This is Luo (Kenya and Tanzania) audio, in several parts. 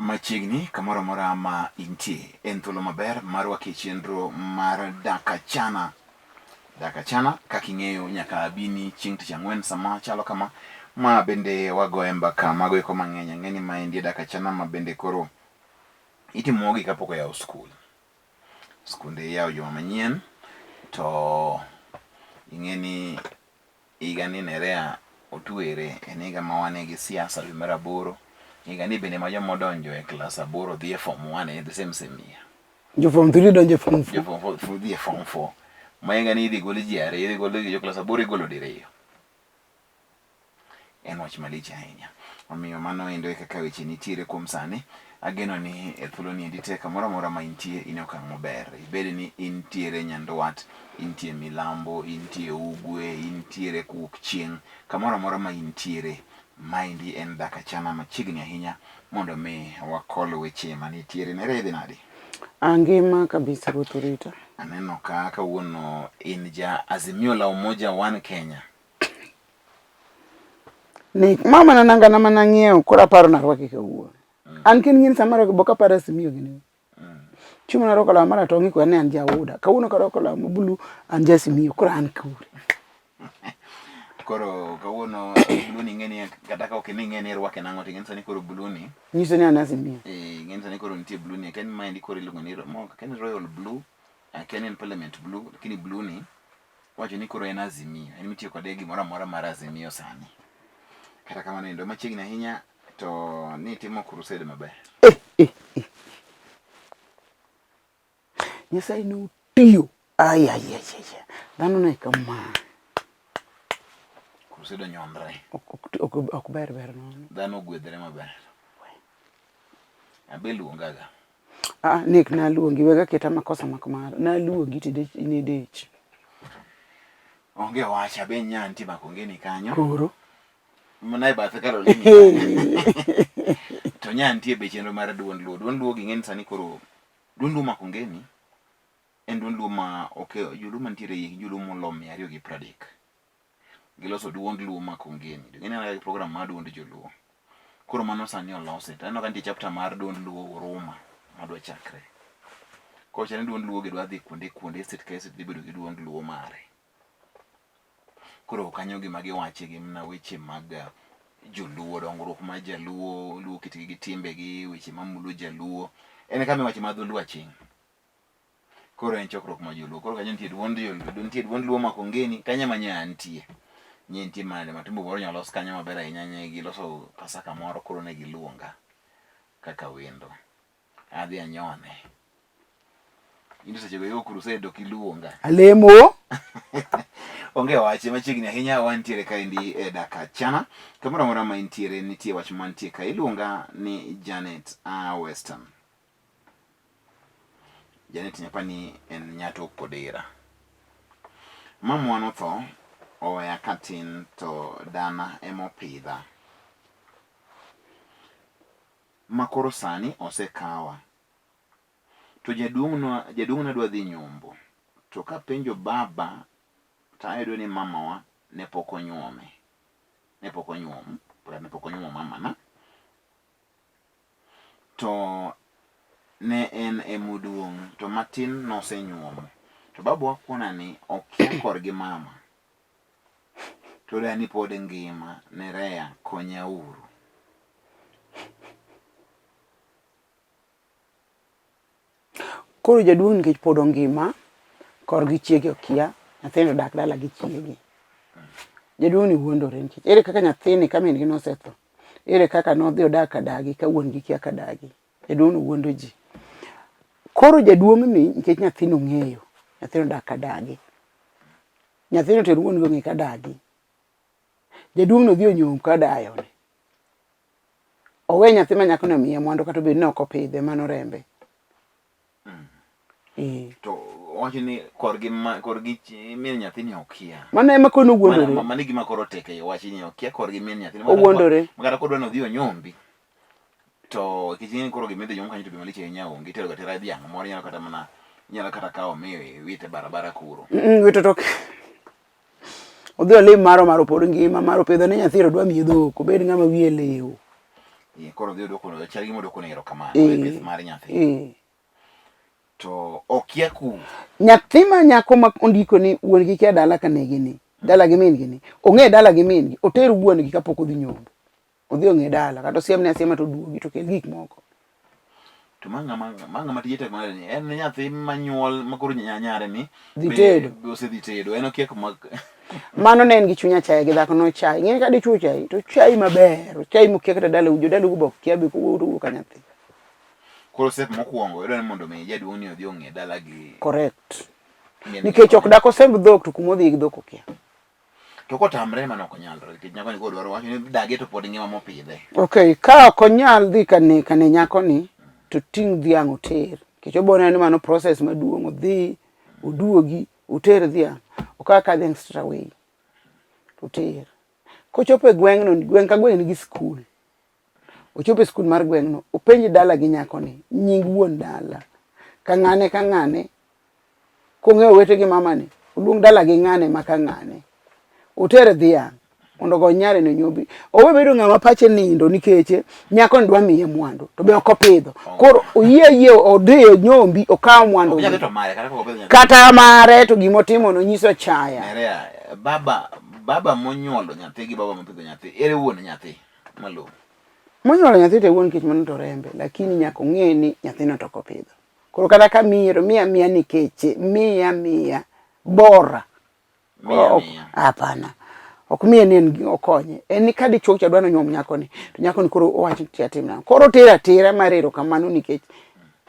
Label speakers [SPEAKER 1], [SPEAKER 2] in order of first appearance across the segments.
[SPEAKER 1] Machiegni kamoro amora ma intie, en thuolo maber mar rwaki e chenro mar Dakachana. Dakachana kaka ing'eyo nyaka abini chieng' tich ang'wen sama chalo kama, ma bende wagoye mbaka mago eko mang'eny. Ang'e ni maendi e Dakachana ma bende koro itimogi kapok oyaw skul. Skunde iyawo juma manyien to ing'e ni Higa ni Nerea otwere, en higa ma wane gi siasa dwe mar aboro. Higa ni bende ma joma odonjo e klas aboro dhi e form 1 e the same same year.
[SPEAKER 2] Jo form 3 donjo e form 4.
[SPEAKER 1] Jo form 4 dhi e form 4. Ma higa ni idhi gol ji ariyo, idhi gol jo klas aboro igolo diriyo. En wach malich ahinya. Omiyo mano endo e kaka weche nitiere kuom sani. Ageno ni e thuoloni endi te kamoro amora ma intie in e okang' maber. Ibed ni intiere Nyandwat, intie Milambo, intie Ugwe, intiere Wuok Chieng', kamoro amora ma intiere, maendi en dak achana machiegni ahinya mondo mi wakol weche manitiere. Nere idhi nadi?
[SPEAKER 2] Angima kabisa Ruoth orita.
[SPEAKER 1] Aneno ka kawuono in ja Azimio la Umoja One Kenya.
[SPEAKER 2] Ni mama na nanga na mana ng'iewo koro aparo narwake kawuono. An kin ng'in sama arwake bok aparo Azimio gini. Chiemo narwako law maratong' ikwa ni an jauda. Kawuono karwako law mabulu an ja Azimio koro an kure.
[SPEAKER 1] Koro kawuono blue ni ing'e ni kata ka ok ni ing'e ni irwake nang'o to ing'e ni sani koro blue ni
[SPEAKER 2] Nyiso ni an Azimio.
[SPEAKER 1] Eh, ing'e ni sani koro nitie blue ni akia ni maendi koro iluongo ni moko akia ni royal blue akia ni en parliament blue lakini blue ni wacho ni koro en Azimio en mitiyo kode gimoro amora mar Azimio sani. Kata kamano endo machiegni ahinya to ni timo crusade maber.
[SPEAKER 2] Eh, eh, eh. Nyasaye notiyo. Ai, ai, ai, ai. Dhano ne kama.
[SPEAKER 1] Crusade onyonre.
[SPEAKER 2] Ok ber ber nono.
[SPEAKER 1] Dhano ogwedhre maber. Abe luongaga.
[SPEAKER 2] Ah, Nick naluongi wega keta makosa mak mara. Naluongi to in e dich.
[SPEAKER 1] Onge wach abe nya nitie makongeni kanyo.
[SPEAKER 2] Koro.
[SPEAKER 1] Mana e bathe Caroline. To nya nitie be chenro mar duond Luo. Duond Luo gi ng'eni sani koro duond Luo Makongeni en duond Luo ma ok joluo mantiere iye gin joluo molo 230. Giloso duond Luo Makongeni. To gineno gi program mar duond joluo. Koro mano sani olose. To aneno ka nitie chapter mar duond Luo Huruma madwa chakre. Koro chal ni duond Luo gi dwa dhi kuonde kuonde state ka state dhi bedo gi duond Luo mare. Koro kanyo gima giwache gin mana weche mag joluo, dongruok mar jaluo, luo kitgi gi timbegi, weche mamulo jaluo. En kama iwache mar dholuo aching'. Koro en chokruok mar joluo. Koro kanyo nitie duond joluo, nitie duond luo Makongeni, kanyo ema nye antie. Nye nitie mane matumbo moro nyolos kanyo maber ahinya, nye giloso pasaka moro koro ne giluonga kaka wendo. Adhi anyone. In to sechego igo crusade ok iluonga.
[SPEAKER 2] Alemo.
[SPEAKER 1] Onge wach machiegni ahinya wantiere kaendi e Dakachana. Kamoro amora ma intiere nitie wach mantie ka iluonga ni Janet a Western. Janet nyapani en nyatok Kodera. Mamwa notho oweya katin to dana emopidha. Ma koro sani osekawa. To jaduong'na dwa dhi nyombo. To kapenjo baba to ayudo ni mamawa ne pok onyuome. Ne pok onyuom, ne pok onyuomo mamana. To ne en emoduong' to matin nosenyuomo. To babawa kona ni okia korgi mama. To dani pod ngima, Nerea konya uru.
[SPEAKER 2] Koro jaduong' nikech pod ongima, korgi chiege okia, nyathini odak dala gi chiege. Jaduong' ni wuondore nikech ere kaka nyathini ka min gi nosetho, ere kaka nodhi odak kadagi ka wuon gi kia kadagi. Jaduong' no wuondo ji. Koro jaduong' ni nikech nyathino ong'eyo, nyathino odak kadagi. Nyathino oter wuon gi ong'e kadagi. Jaduong' no dhi onyom kadayo ni. Owe nyathi ma nyako no omiye mwandu kata obed ni ok opidhe mano rembe.
[SPEAKER 1] Eh. To owacho ni korgi ma korgi min nyathini okia.
[SPEAKER 2] Mano ema koro owuondore.
[SPEAKER 1] Mano gima koro tek e wach ni okia korgi min nyathini.
[SPEAKER 2] Owuondore.
[SPEAKER 1] Kata kodwa ni odhi onyombi to nikech ing'e ni koro gima idhi nyom kanyo to gima lich ahinya onge itero ga tera dhiang' moro inyalo kata mana inyalo kata kawo mi iwite barabara kuro.
[SPEAKER 2] Wito to odhi olim maro maro pod ngima maro pidho ne nyathi to dwa miye dhok obed ng'ama wiye liw.
[SPEAKER 1] Eh, koro odhi odwoko chal gima odwoko ne erokamano e pith mar nyathi. To okia ku.
[SPEAKER 2] Nyathi ma nyako ma ondiko ni wuon gi kia dala ka negi ni, dala gi min gi ni, ong'e dala gi min gi, oter wuon gi kapok odhi nyombo. Odhi ong'e dala, kata osiemne asiema to oduogi to okel gik moko.
[SPEAKER 1] To ma ng'ama ma ng'ama tije tek manade ni en nyathi manyuol ma koro nyare ni
[SPEAKER 2] Dhi tedo.
[SPEAKER 1] be osedhi tedo en okia kuma
[SPEAKER 2] Mano ne en gi chuny achaya gi dhako nochayi. Ing'e ni ka dichuo ochayi to ochayi maber, ochayi mokia kata dalau, jodalau be ok kia be kowuok to owuok ka nyathi.
[SPEAKER 1] Koro step mokwongo idwa ni mondo mi jaduong' ni odhi ong'e dala gi
[SPEAKER 2] Correct. Nikech ok dak osemb dhok to kuma odhi gi dhok okia.
[SPEAKER 1] To kotamre mano ok onyalre nikech nyako ni kodwaro wacho ni dagi to pod ngima mopidhe.
[SPEAKER 2] Okay, ka ok onyal dhi kane kane nyako ni to ting' dhiang' oter. Nikech obo neno ni mano process maduong' odhi oduogi oter dhiang' okaw ka dhiang' straight away oter. Kochopo e gweng'no, gweng' ka gweng' nigi skul. Ochopo e skul mar gweng'no, openj dala gi nyakoni, nying wuon dala. Ka ng'ane ka ng'ane, kong'eyo owete gi mamani, oluong dala gi ng'ane ma ka ng'ane. Oter dhiang' mondo ogony nyare no nyombi. Owe bedo ng'ama pache nindo nikech nyakoni dwa miye mwandu to be ok opidho. Koro oyie ayie odhi onyombi okaw mwandu.
[SPEAKER 1] Ok to mare kata kok opidho nyathi.
[SPEAKER 2] Kata mare to gimotimo no nyiso chaya.
[SPEAKER 1] Nerea, baba baba monyuolo nyathi gi baba mopidho nyathi, ere wuon nyathi? Malong'o.
[SPEAKER 2] Monyuolo nyathi to e wuon nikech mano to rembe, lakini nyaka ong'e ni nyathino to ok opidho. Koro kata ka miye to miya miya nikech miya miya bora.
[SPEAKER 1] Miya miya.
[SPEAKER 2] Hapana. Ok miye ni en okonye. En ni ka dichuo cha dwa nonyuom nyakoni to nyakoni koro owacho ni atim nang'o. Koro otero atera mar erokamano nikech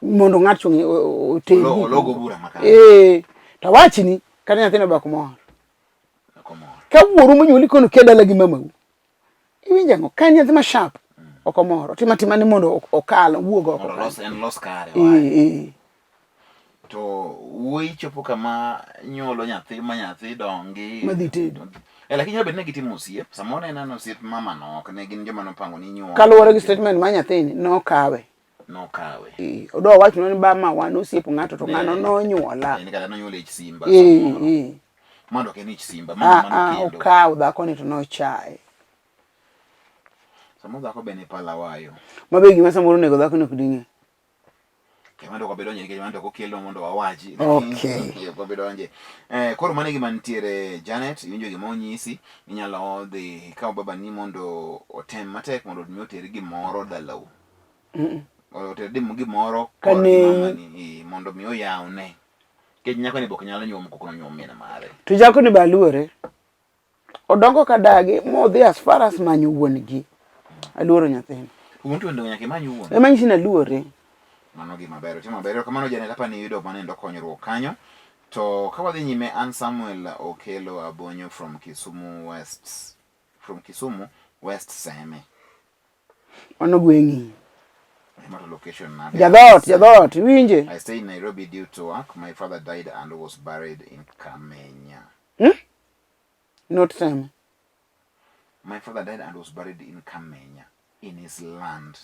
[SPEAKER 2] mondo ng'at ong'e oter.
[SPEAKER 1] Ologo bura makare.
[SPEAKER 2] Eh, to awachni kata nyathino be ok mor.
[SPEAKER 1] Ok omor.
[SPEAKER 2] Ka wuoru monyuoli kono kia dala gi mamau. Iwinjo ang'o? Ka en nyathi ma sharp, ok omor. Otimo atima ni mondo okal, owuog oko.
[SPEAKER 1] Mondo los en los kare.
[SPEAKER 2] Eh, eh.
[SPEAKER 1] To wuoyi chopo kama nyuolo nyathi ma nyathi dongi.
[SPEAKER 2] Madhi tedo.
[SPEAKER 1] Eh, lakini nyalo bedo ni gitimo osiep. Samoro ne en osiep mama no, ok ne gin joma nopango ni nyuol.
[SPEAKER 2] Kaluwore gi statement mar nyathini, nokawe.
[SPEAKER 1] Nokawe.
[SPEAKER 2] Eh, odwa wachno ni ba ma wan osiep ng'ato to ng'ano nonyuola.
[SPEAKER 1] En kata nonyuol ich simba.
[SPEAKER 2] Eh, eh.
[SPEAKER 1] Mano ok en ich simba,
[SPEAKER 2] Ah,
[SPEAKER 1] mano mano
[SPEAKER 2] ah,
[SPEAKER 1] kendo.
[SPEAKER 2] okaw dhakoni to nochaye.
[SPEAKER 1] Samoro dhako be ni pala wayo.
[SPEAKER 2] Ma be gima samoro onego dhakoni ok ding'e.
[SPEAKER 1] Mano ok wabedonje nikech mano to ok okelnwa mondo wawachi.
[SPEAKER 2] Okay.
[SPEAKER 1] Ok wabedonje. Eh, koro mano e gima nitiere Janet, iwinjo gima onyisi, inyalo dhi ikaw babani mondo otem matek mondo mi oter gimoro dalau. Oter gimoro
[SPEAKER 2] Ka
[SPEAKER 1] kod
[SPEAKER 2] nei.
[SPEAKER 1] mamani eh, mondo mi oyawne. Nikech nyakoni be ok nyal nyuom kok nonyuom min mare.
[SPEAKER 2] To jakoni be aluore. Odongo ka dagi modhi as far as manyo wuon gi. Aluoro nyathino.
[SPEAKER 1] Wuon to nyaka imany wuon.
[SPEAKER 2] Ema nyisi ni aluore.
[SPEAKER 1] Mano gima ber. Otimo maber. Erokamano Janet, apa ni iyudo manendo konyruok kanyo. To ka wadhi nyime, an Samuel Okelo Abonyo from Kisumu West. From Kisumu West Seme.
[SPEAKER 2] Mano gweng'i.
[SPEAKER 1] Ema to location na.
[SPEAKER 2] Jadhot, jadhot, iwinje?
[SPEAKER 1] I stay in Nairobi due to work. My father died and was buried in Kamenya.
[SPEAKER 2] Hmm? Not Seme.
[SPEAKER 1] My father died and was buried in Kamenya, in his land.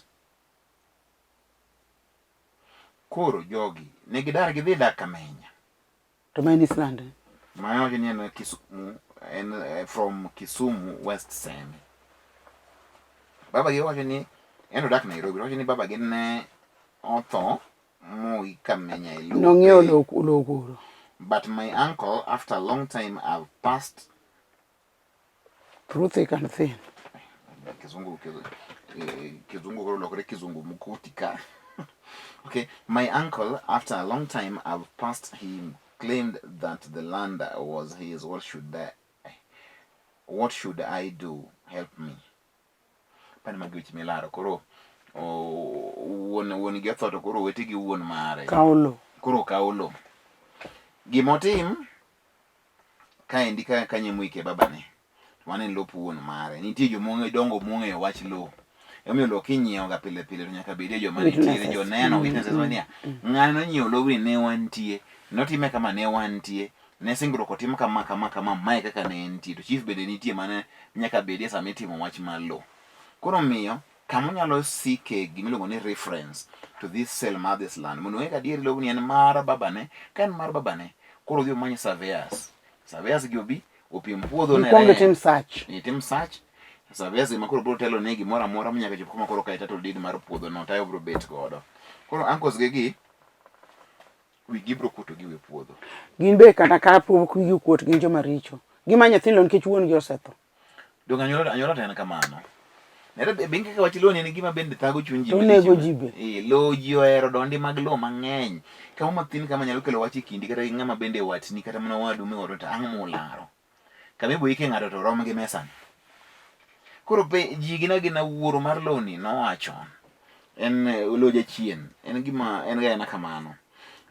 [SPEAKER 1] Koro jogi ne gidar gidhi dak Kamenya.
[SPEAKER 2] To ma en Island.
[SPEAKER 1] Ma wacho ni en Kisumu, en eh, from Kisumu West Seme. Baba gi wacho ni en odak Nairobi, wacho ni baba gi ne otho moi Kamenya e lope.
[SPEAKER 2] Nong'iewo lowo lowo kuro.
[SPEAKER 1] But my uncle, after a long time, have passed
[SPEAKER 2] Through thick and thin.
[SPEAKER 1] Kizungu eh, kizungu koro lokore kizungu mkuti ka. Okay, my uncle, after a long time, I've passed him, claimed that the land was his. What should I, what should I do? Help me. Pane magi weche milaro koro wuon wuon gi otho to koro owete gi wuon mare.
[SPEAKER 2] Kawo lowo.
[SPEAKER 1] Koro kawo lowo. Gimotim kaendi ka kanye muike babane to mano en lop wuon mare. Nitie joma ong'e dongo mong'eyo wach lowo. Emomiyo lowo kinyiewo ga pile pile to nyaka bedie joma nitiere joneno witnesses mm. niya ng'ane nonyiewo lobni ne wantie notime kama ne wantie ne singruok otim kama kama kama mae kaka ne entie to chief bende nitie mane nyaka bedie sama itimo wach mar lowo. Koro miyo kama onyalo sike gima iluongo ni reference to this sale mar this land mondo ong'e gadier lobni en mar babane ka en mar babane koro odhi omany surveyors surveyors gi obi opim puodho ne
[SPEAKER 2] Ikwongo itim search.
[SPEAKER 1] itim search. Surveyors ema koro biro telo ne gimoro amora manyaka chop kuma koro kae title deed mar puodho no tayo biro bet godo. Koro uncles gi gi wigi biro kuoto gi we puodho.
[SPEAKER 2] Gin be kata ka pok wigi okuot gin joma richo. Gimanyo nyithindo nikech wuon gi osetho.
[SPEAKER 1] Donge anyuola anyuola to en kamano. Nere be kaka wach lowo ni en gima bende thago chuny ji.
[SPEAKER 2] To onego ji be.
[SPEAKER 1] Eh, lowo ji ohero dondi mag lowo mang'eny. Kama mathin kama nyalo kelo wach e kindi kata gi ng'ama bende watni kata mana wadu miwaro to ang' mularo. Kama ibo ike ng'ato to rom gi mesani. Koro pe ji gin agina wuoro mar lowo ni nowacho. En eh, lowo jachien. En gima en ga ena kamano.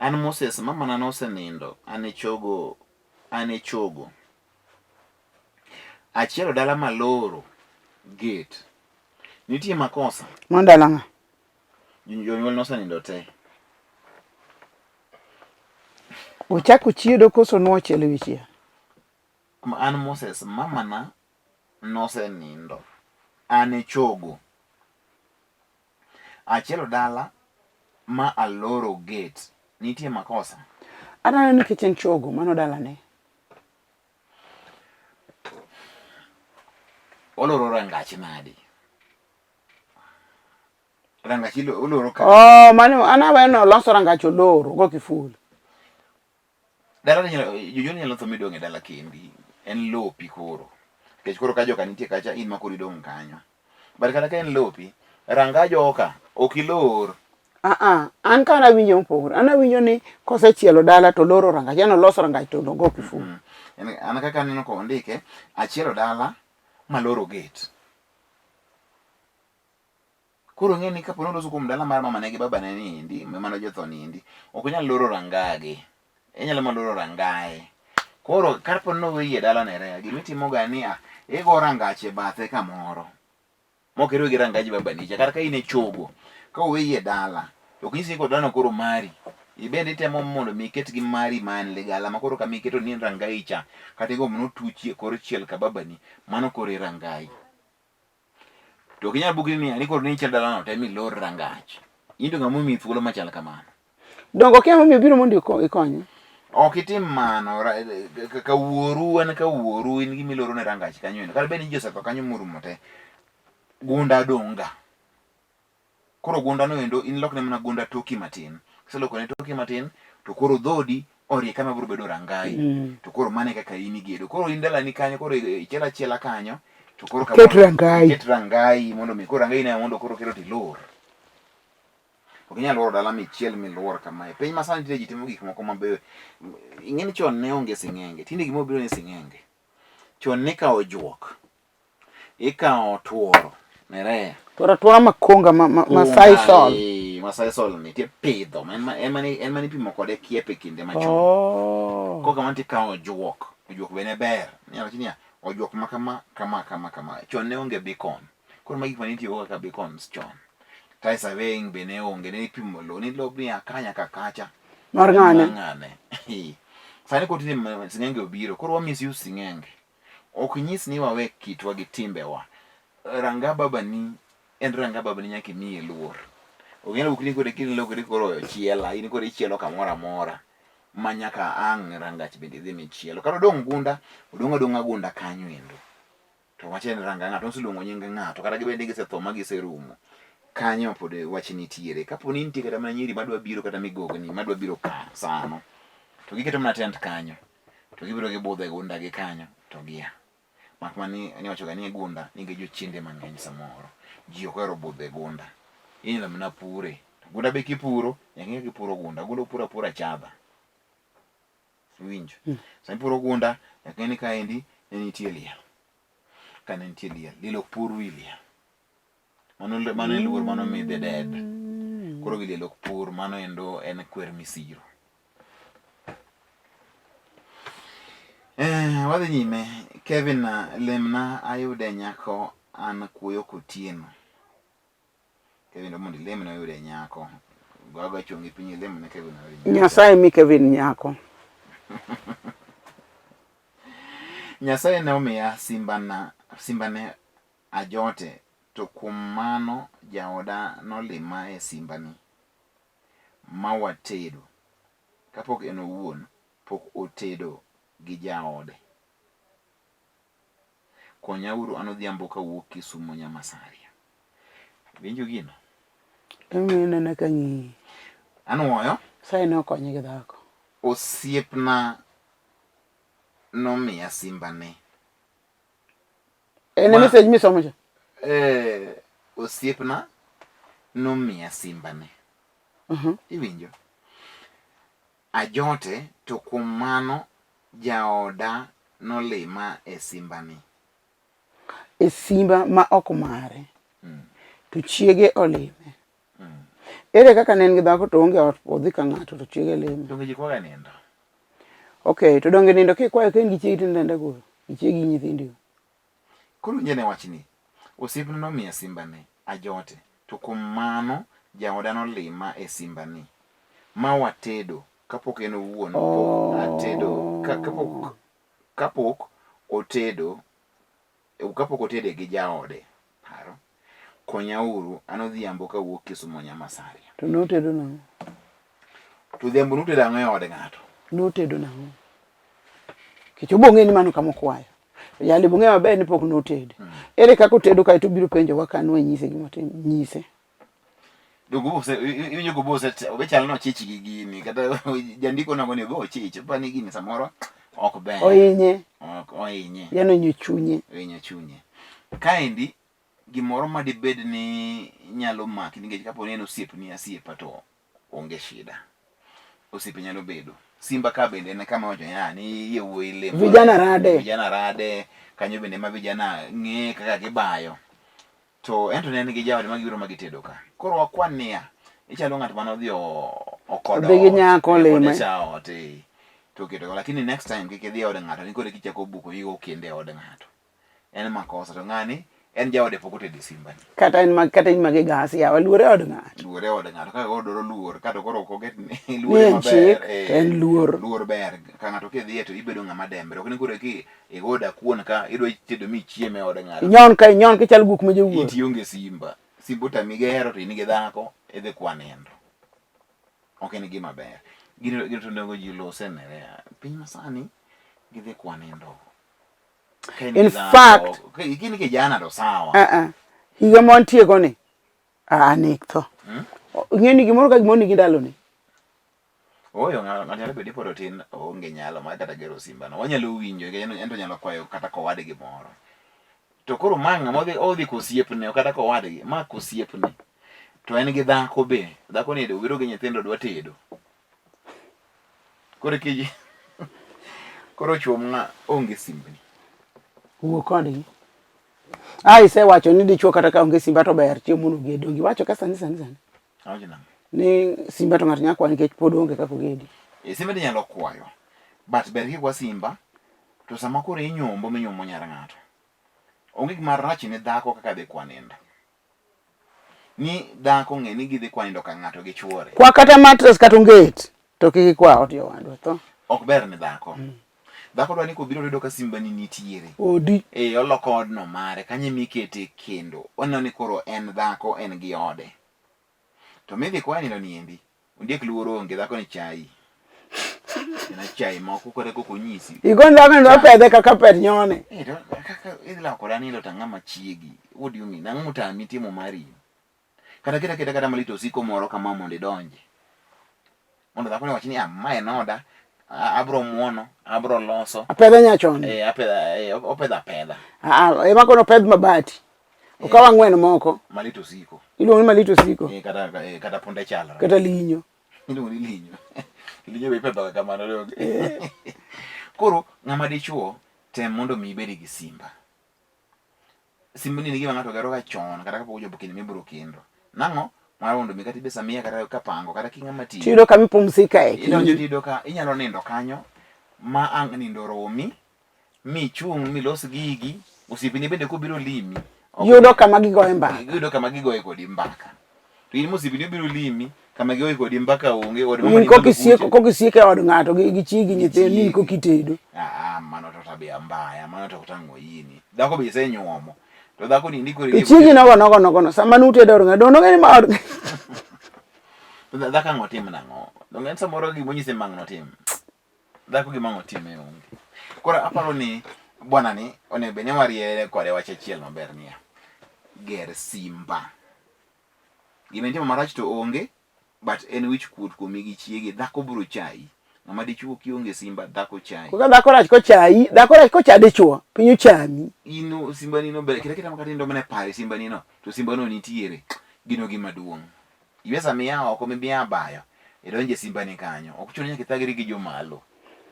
[SPEAKER 1] An Moses mamana nosenindo an e chogo an e chogo. Achielo dala maloro gate. Nitie makosa.
[SPEAKER 2] Mano dala ng'a?
[SPEAKER 1] Jonyuol nosenindo te.
[SPEAKER 2] Ochako chiedo koso nwochielo e wi chiel?
[SPEAKER 1] An Moses, mamana nosenindo. An e chogo. Achielo dala ma aloro gate. Nitie makosa?
[SPEAKER 2] Aneno nikech en chogo, mano dalane.
[SPEAKER 1] Oloro rangach nadi? Rangach oloro ka.
[SPEAKER 2] Oh, mano an aweyo no oloso rangach oloro go kiful.
[SPEAKER 1] Dala nyalo jonyuol nyalo tho midong' e dala kendi. En lopi koro. Nikech koro ka joka nitie kacha in ma koro idong' kanyo. But kata ka en lopi, ranga joka ok ilor.
[SPEAKER 2] Ah ah, an ka nawinjo mopogore. An awinjo ni kosechielo dala to loro rangach, yani oloso rangach to ogo kiful.
[SPEAKER 1] Mm. An kaka aneno kondike, achielo dala maloro gate. Koro ng'e ni kapo ni oloso kuom dala mar mamane gi babane ni endi, mane jotho ni endi, ok onyal loro rangage. Inyalo mana loro rangaye. Koro kapo ni oweyi e dala ne rea, gima itimo ga ni a, igo rangach e bathe kamoro. Mok iriwe gi rangaj babani cha, kata ka in e chogo, ka oweyi e dala, to ok nyisi ni koro dalano koro mari. Ibende itemo mondo mi iket gi mari man ligala ma koro kama iketo ni en rangayi cha, kata igo mana otuchi e kor chiel ka babani, mano koro e rangayi. To ok inyal bukri niya, ni koro ni ichiel dalano te milor rangach. In to ng'ama omiyi thuolo machal kamano.
[SPEAKER 2] Dongo kia momiyo biro mondo ikonye.
[SPEAKER 1] Ok itim mano. Ka wuoru en ka wuoru in gima iloro ne rangach kanyo endo. Kata bed ni ji osetho kanyo morumo te. Gunda dong' ga. Koro gunda no endo in lokne mana gunda toki matin. Kiselokone toki matin to koro dhodi orie kama biro bedo rangayi. To koro mano e kaka in igedo. Koro in dalani kanyo koro ichiel achiela kanyo to koro
[SPEAKER 2] Ket rangayi.
[SPEAKER 1] Ket rangayi mondo mi koro rangayi ne mondo koro kero tilor. Ok inyal luoro dala michiel miluor kamae. Piny masani tinde ji timo gik moko mabeyo. Ing'e ni chon ne onge sing'enge. Tinde gima obiro ni sing'enge. Chon nikawo juok. Ikawo tuoro. Nerea.
[SPEAKER 2] Tuoro atuora makonga ma, ma, ma sisal.
[SPEAKER 1] Eh, ma sisal ni tipidho. En ma en mani en mani ipimo kode kiepe kinde machon.
[SPEAKER 2] Oh.
[SPEAKER 1] Koka mano tikawo ojuok. Ojuok be ne ber. Inyalo wacho niya, ojuok ma kama kama kama kama. Chon ne onge beacon. Koro magi gik mane itiyogo kaka beacons chon. Kae surveying be ne onge, ne ipimo lowo ni lobni a ka nyaka kacha.
[SPEAKER 2] Mar ng'ane?
[SPEAKER 1] Mar ng'ane. Sani koro tinde sing'enge obiro, koro wa misuse sing'enge. Ok nyis ni wawe kitwa gi timbewa. Ranga babani en ranga babani nyaka imiye luor. Ok inyal wuok ni koro kiny lokri koro chiela, in koro ichielo kamoro amora ma nyaka ang' rangach bende idhi michielo. Kata odong' gunda, odong' adong'a gunda kanyo endo. To wach en ranga ng'ato oseluongo nying ng'ato kata gibed ni gisetho ma giserumo. Kanyo pod wach nitiere. Kapo ni nitie kata mana nyiri madwa biro kata migogni madwa biro ka sano to giketo mana tent kanyo to gibiro gibudho e gunda gi kanyo to gia. Mak mana ni niwacho ga ni e gunda nigi jochiende mang'eny samoro. Ji ok ohero budho e gunda. Inyalo mana pure. Gunda be kipuro nyaka ing'e kipuro gunda. Gunda opur apura chadha. Iwinjo? Mm. Sama ipuro gunda, nyaka ing'e ni kaendi ne nitie liel. Ka ne nitie liel, liel ok pur wi liel. Mano, mano en luor mano mi the dead. Mm. Koro gi liel ok pur, mano endo en kwer misiro. Eh, wadhi nyime. Kevin, lemna ayude nyako an kuoyo kotieno. Kevin mondo ilemne oyude nyako. Go agoya chongi piny ilemne Kevin oyude
[SPEAKER 2] nyako. Nyasaye mi Kevin nyako.
[SPEAKER 1] Nyasaye ne omiya simbana, simbane ajote to kuom mano jaoda nolima e simbani ma watedo. Kapok en owuon pok otedo gi jaode. Konyauru an Odhiambo kawuok Kisumo Nyamasaria. Winjo gino?
[SPEAKER 2] Emomiyo inena ka ng'iyi.
[SPEAKER 1] Anuoyo.
[SPEAKER 2] Saye ne okonye gi dhako.
[SPEAKER 1] Osiepna nomiya simbane.
[SPEAKER 2] En e message misomo cha?
[SPEAKER 1] Eh, osiepna nomiya simbane. Iwinjo? Ajote to kuom mano jaoda nolima e simbani.
[SPEAKER 2] E simba ma ok mare. To chiege olime. Ere kaka ne en gi dhako to onge ot odhi ka ng'ato to chiege lime.
[SPEAKER 1] Donge ji kwaga nindo?
[SPEAKER 2] Okay, to donge nindo kikwayo ka in gi chiegi to nindo anindo koro? Gi chiegi gi nyithindi.
[SPEAKER 1] Koro winj ane wachni. Osiepna nomiya simbane, ajote. To kuom mano jaoda nolima e simbani. Ma watedo kapok en owuon pok atedo kapok kapok otedo kapok otede gi jaode. Paro. Konyauru, an Odhiambo kawuok Kisumo Nyamasaria.
[SPEAKER 2] To notedo nang'o?
[SPEAKER 1] To Odhiambo notedo ang'o e od ng'ato?
[SPEAKER 2] Notedo nang'o? Nikech obo ng'e ni mano kama okwayo. Jali bo ng'e maber ni pok notede. Ere kaka otedo kae to obiro penjowa ka nwa nyise gima otim. Nyise.
[SPEAKER 1] Iwinjo gobo obe chal ni ochich gi gini kata jandiko nogo ni obe ochich opa ni gini samoro ok ber.
[SPEAKER 2] Ohinye.
[SPEAKER 1] Ok ohinye.
[SPEAKER 2] Yani ohinyo chunye.
[SPEAKER 1] Ohinyo chunye. Kaendi gimoro ma dibed ni nyalo maki nikech kapo ni en osiepni asiepa to onge shida. Osiepe nyalo bedo. Simba ka bende en kama wacho ya ni yawuoyi lemo.
[SPEAKER 2] Vijana rade.
[SPEAKER 1] Vijana rade. Kanyo bende ma vijana ng'e kaka gibayo. To ento ne en gi jaode ma gibiro ma gitedo ka. Koro wakwan niya, ichalo ng'at mane odhi okodo
[SPEAKER 2] Odhi gi nyako olime.
[SPEAKER 1] Cha ot eh. To oketo lakini next time kik idhi e od ng'ato ni koro kichako buko igo kende e od ng'ato. En makosa to ng'ani en jaode pok otedo simba ni.
[SPEAKER 2] Kata en mag kata in mage gas yawa luor e od ng'ato.
[SPEAKER 1] Luor e od ng'ato kaka koro dwaro luor kato koro ok oket ni
[SPEAKER 2] luor en chik to en luor.
[SPEAKER 1] Luor ber ka ng'ato kidhiye to ibedo ng'ama dembre ok ni koro ki Igo dakuon ka idwa tedo mi chiem e od ng'ato.
[SPEAKER 2] Inyon ka inyon kichal guok ma jawuoro.
[SPEAKER 1] Iti onge simba. Simba otami gero to in gi dhako idhi kwa nindo. Ok en gima ber. Gino gino to onego ji lose nere. Piny masani gidhi kwa nindo.
[SPEAKER 2] In fact,
[SPEAKER 1] in kijana to sawa.
[SPEAKER 2] Higa ma wantie go ni, nek tho. Ing'e ni gimoro ka gimoro nigi ndalone.
[SPEAKER 1] Ooyo, ng'ato nyalo bedo ni pod otin, oonge nyalo mar kata gero simbano. Wanyalo winjo nikech en to onyalo kwayo kata kowadgi moro. To koro ma ng'ama odhi odhi kosiepne kata kowadgi, ma kosiepne. To en gi dhako be, dhako ni obiro gi nyithindo dwa tedo. Koro kiji koro chwo ma onge simbni.
[SPEAKER 2] Wuo kodgi. Ah, isewacho ni dichuo kata ka onge simba to ber chiemo no gedo. Giwacho ka sani sani sani.
[SPEAKER 1] Awacho nang'o?
[SPEAKER 2] Ni simba to ng'ato nyalo kwayo nikech pod onge kaka ogedi.
[SPEAKER 1] E, simba inyalo kwayo. But ber kikwa simba to sama koro inyombo minyuomo nyar ng'ato. Onge gima rach ne dhako kaka dhi kwa nindo. Ni dhako ng'e ni gidhi kwa nindo ka ng'ato gi chuore.
[SPEAKER 2] Kwa kata mattress kata onget to kik ikwa ot jowadwa tho.
[SPEAKER 1] Ok ber ne dhako. Dhako dwa ni kobiro to oyudo ka simba ni nitiere.
[SPEAKER 2] Odi.
[SPEAKER 1] E, oloko odno mare kanyo emikete kendo. Oneno ni koro en dhako en gi ode. To midhi kwaye nindo niendi, ondiek luoro onge, dhako ni chayi. En achayi moko kata kok onyisi.
[SPEAKER 2] Igoni dhako ni opedhe kaka pet nyone.
[SPEAKER 1] Eh, to kaka idhi lawo koda nindo to ang'ama chiegi. What do you mean? Ang'o motami timo mari? Kata keta keta kata malit osiko moro kama mondo idonje. Mondo dhako ni wach ni ah, ma en oda, abro muono, abro loso.
[SPEAKER 2] Apedha nyachon.
[SPEAKER 1] Eh, apedha, eh, opedha apedha.
[SPEAKER 2] Ah, ah, ema kono opedh mabati. Okaw ang'wen moko.
[SPEAKER 1] Malito osiko.
[SPEAKER 2] Iluongo ni malito osiko.
[SPEAKER 1] Eh, kata kata punde chalre.
[SPEAKER 2] Kata linyo.
[SPEAKER 1] Iluongo ni linyo. Linyo be ipedho ga kamano donge. Koro ng'ama dichuo tem mondo mi ibed gi simba. Simba ni gima ng'ato gero ga chon kata kapok ochopo kinde mibiro kendo. Nang'o? Mar mondo mi kata ibe samiya kata kapango kata king'ama tiyo.
[SPEAKER 2] Tiyudo kama ipumzikae.
[SPEAKER 1] Idonjo tiyudo ka inyalo nindo kanyo ma ang' nindo romi michung' milos gigi, osiepeni bende kobiro limi
[SPEAKER 2] yudo kama gigoye mbaka,
[SPEAKER 1] yudo kama gigoye kodi mbaka. To in mosiepeni obiro limi kama gigoye kodi mbaka onge od
[SPEAKER 2] mama. Kok isieko e od ng'ato gi chi gi nyithindo in kok itedo.
[SPEAKER 1] Ah, mano to tabia mbaya, mano to tang'o yini. Dhako be isenyuomo. To dhako ni ndiko
[SPEAKER 2] ri. Chiegi nogo nogo nogo no. Sama nutedo od ng'ato, donge ni ma od.
[SPEAKER 1] Dhako ang'o tim nang'o? Donge en samoro gimonyise mang' notim. Dhako gima ang' otime onge. Koro aparo ni Bwana ni onego bed ni wariere kode wach achiel maber niya. Ger simba. Gima itimo marach to onge, but en wich kuot kuomi gi chiegi, dhako biro chayi. Ng'ama dichuo kionge simba, dhako chayi.
[SPEAKER 2] Koka dhako rach kochayi, dhako rach kocha dichuo, piny ochami.
[SPEAKER 1] In simba ni no ber, kata kata kata nindo mana e pari simba ni no, to simba no nitiere. Gino gima duong'. Iwe sama ia oko mibiya bayo, idonje simba ni kanyo. Ok chuno nyaka ithagri gi jomalo.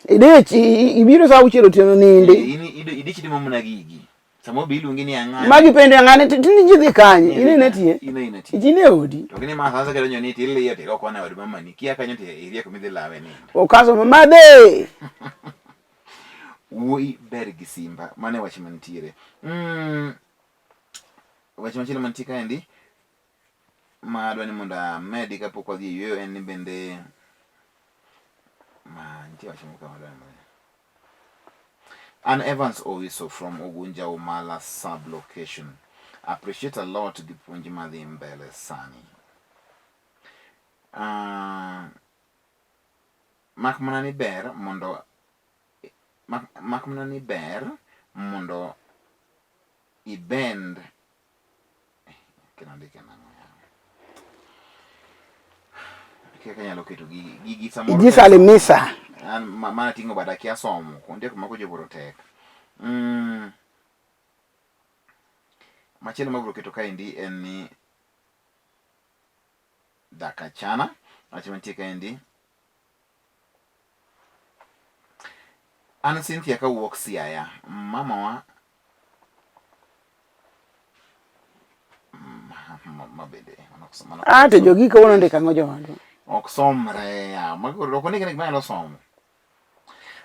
[SPEAKER 2] Idich, ibiro saa auchiel otieno nindi.
[SPEAKER 1] In idich timo mana gigi. Samoro be iluongi ni ang'ane.
[SPEAKER 2] Magi penjo ang'ane tinde ji dhi kanye? In ina tiye?
[SPEAKER 1] In ina tiye.
[SPEAKER 2] In e odi.
[SPEAKER 1] To gini ma sasa kidonjo ni tiliyo to iko kona od mamani. Kia kanyo to irieko midhi lawe nindo.
[SPEAKER 2] Okaso madhe.
[SPEAKER 1] Wuoyi ber gi simba. Mano e wach mantiere. Wach machielo mantie kaendi ma adwa ni mondo amedi kapok wadhi e yueyo en ni bende ma nitie wach moko madwa ni mondo An Evans Owiso from Ugunja Umala sub location. Appreciate a lot gi puonj madhi mbele sani. Mak mana ni ber mondo mak mana ni ber mondo ibend
[SPEAKER 2] Ijisalimisa.
[SPEAKER 1] An mana ting'o bada akia somo kuonde kuma kochopo to tek. Machielo mabiro keto kaendi en ni Dakachana wach mantie kaendi an Cynthia kawuok Siaya mamawa
[SPEAKER 2] Ah, to jogi kawuono ndiko ang'o jowadwa?
[SPEAKER 1] Ok somre ya. Mago ok ondik ni gima nyalo somo.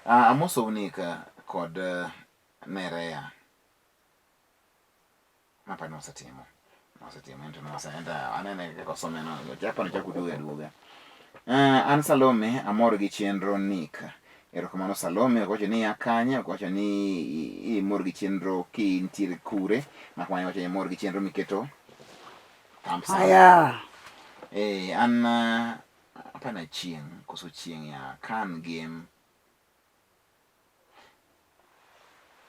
[SPEAKER 1] Ah, amosou Nika kod eh, Nerea. Mapa ni wasetimo. Wasetimo ento noseenda anene kaka osome no. Chako ni chako duoga duoga. An Salome amor gi chenro Nick. Erokamano Salome, ok wacho ni ia kanye, ok wacho ni imor gi chenro kintiere kure, mak mana iwacho ni imor gi chenro miketo thumbs up.
[SPEAKER 2] Aya.
[SPEAKER 1] Eh, an apana chieng' koso chieng' ya kan game.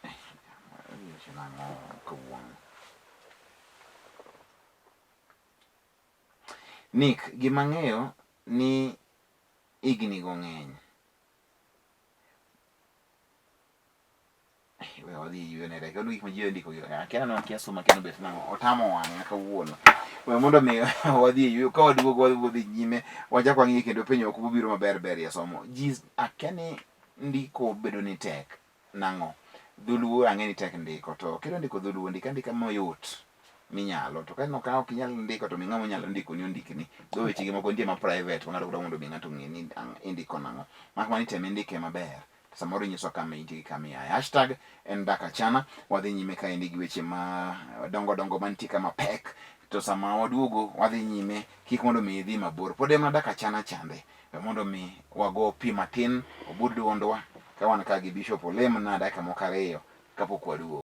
[SPEAKER 1] Eh, nang'o kawuono. Nick, gima ang'eyo ni higni go ng'eny. We wadhi e yweyo nere. Kendo gik ma ji ondiko gi. Akia no akia somo akia no bet nang'o. Otamo wang'a kawuono. We mondo mi wadhi e yweyo. Ka waduogo wadhi nyime. Wachak wang'i kendo penjo moko mobiro maber ber ya somo. Ji akia ni ndiko bedo ni tek. Nang'o? Dholuo ang'e ni tek ndiko to kidwa ndiko dholuo ndik andika mayot minyalo to kaneno ka ok inyal ndiko to mi ng'ama onyalo ndiko ni ondikni. Dho weche gi moko nitie ma private ma ng'ato dwa mondo mi ng'ato ong'e ni indiko nang'o. Mak mana ni tem indike maber. To samoro inyiso kama intie gi kama iaye. Hashtag en dak achana. Wadhi nyime kaendi gi weche ma dongo dongo mantie ka mapek. To sama waduogo wadhi nyime kik mondo mi idhi mabor. Pod en mana dak achana chande. We mondo mi wago pi matin obud duondwa ka wan ka gi Bishop Olemna dakika moko ariyo kapok waduogo.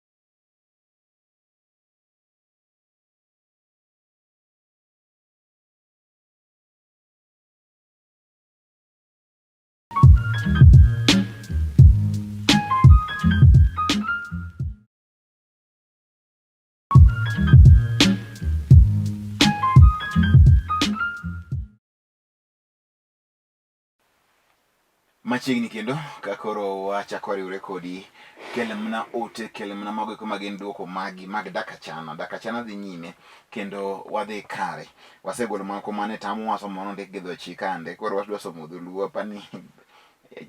[SPEAKER 1] Machiegni kendo ka koro wachako wariwre kodi, kel mana ote, kel mana mago eko magin duoko magi mag Dakachana. Dakachana dhi nyime kendo wadhi kare. Wasegolo moko mane tamowa somo mane ondik gi dho chi kande, koro wadwa somo dholuo apani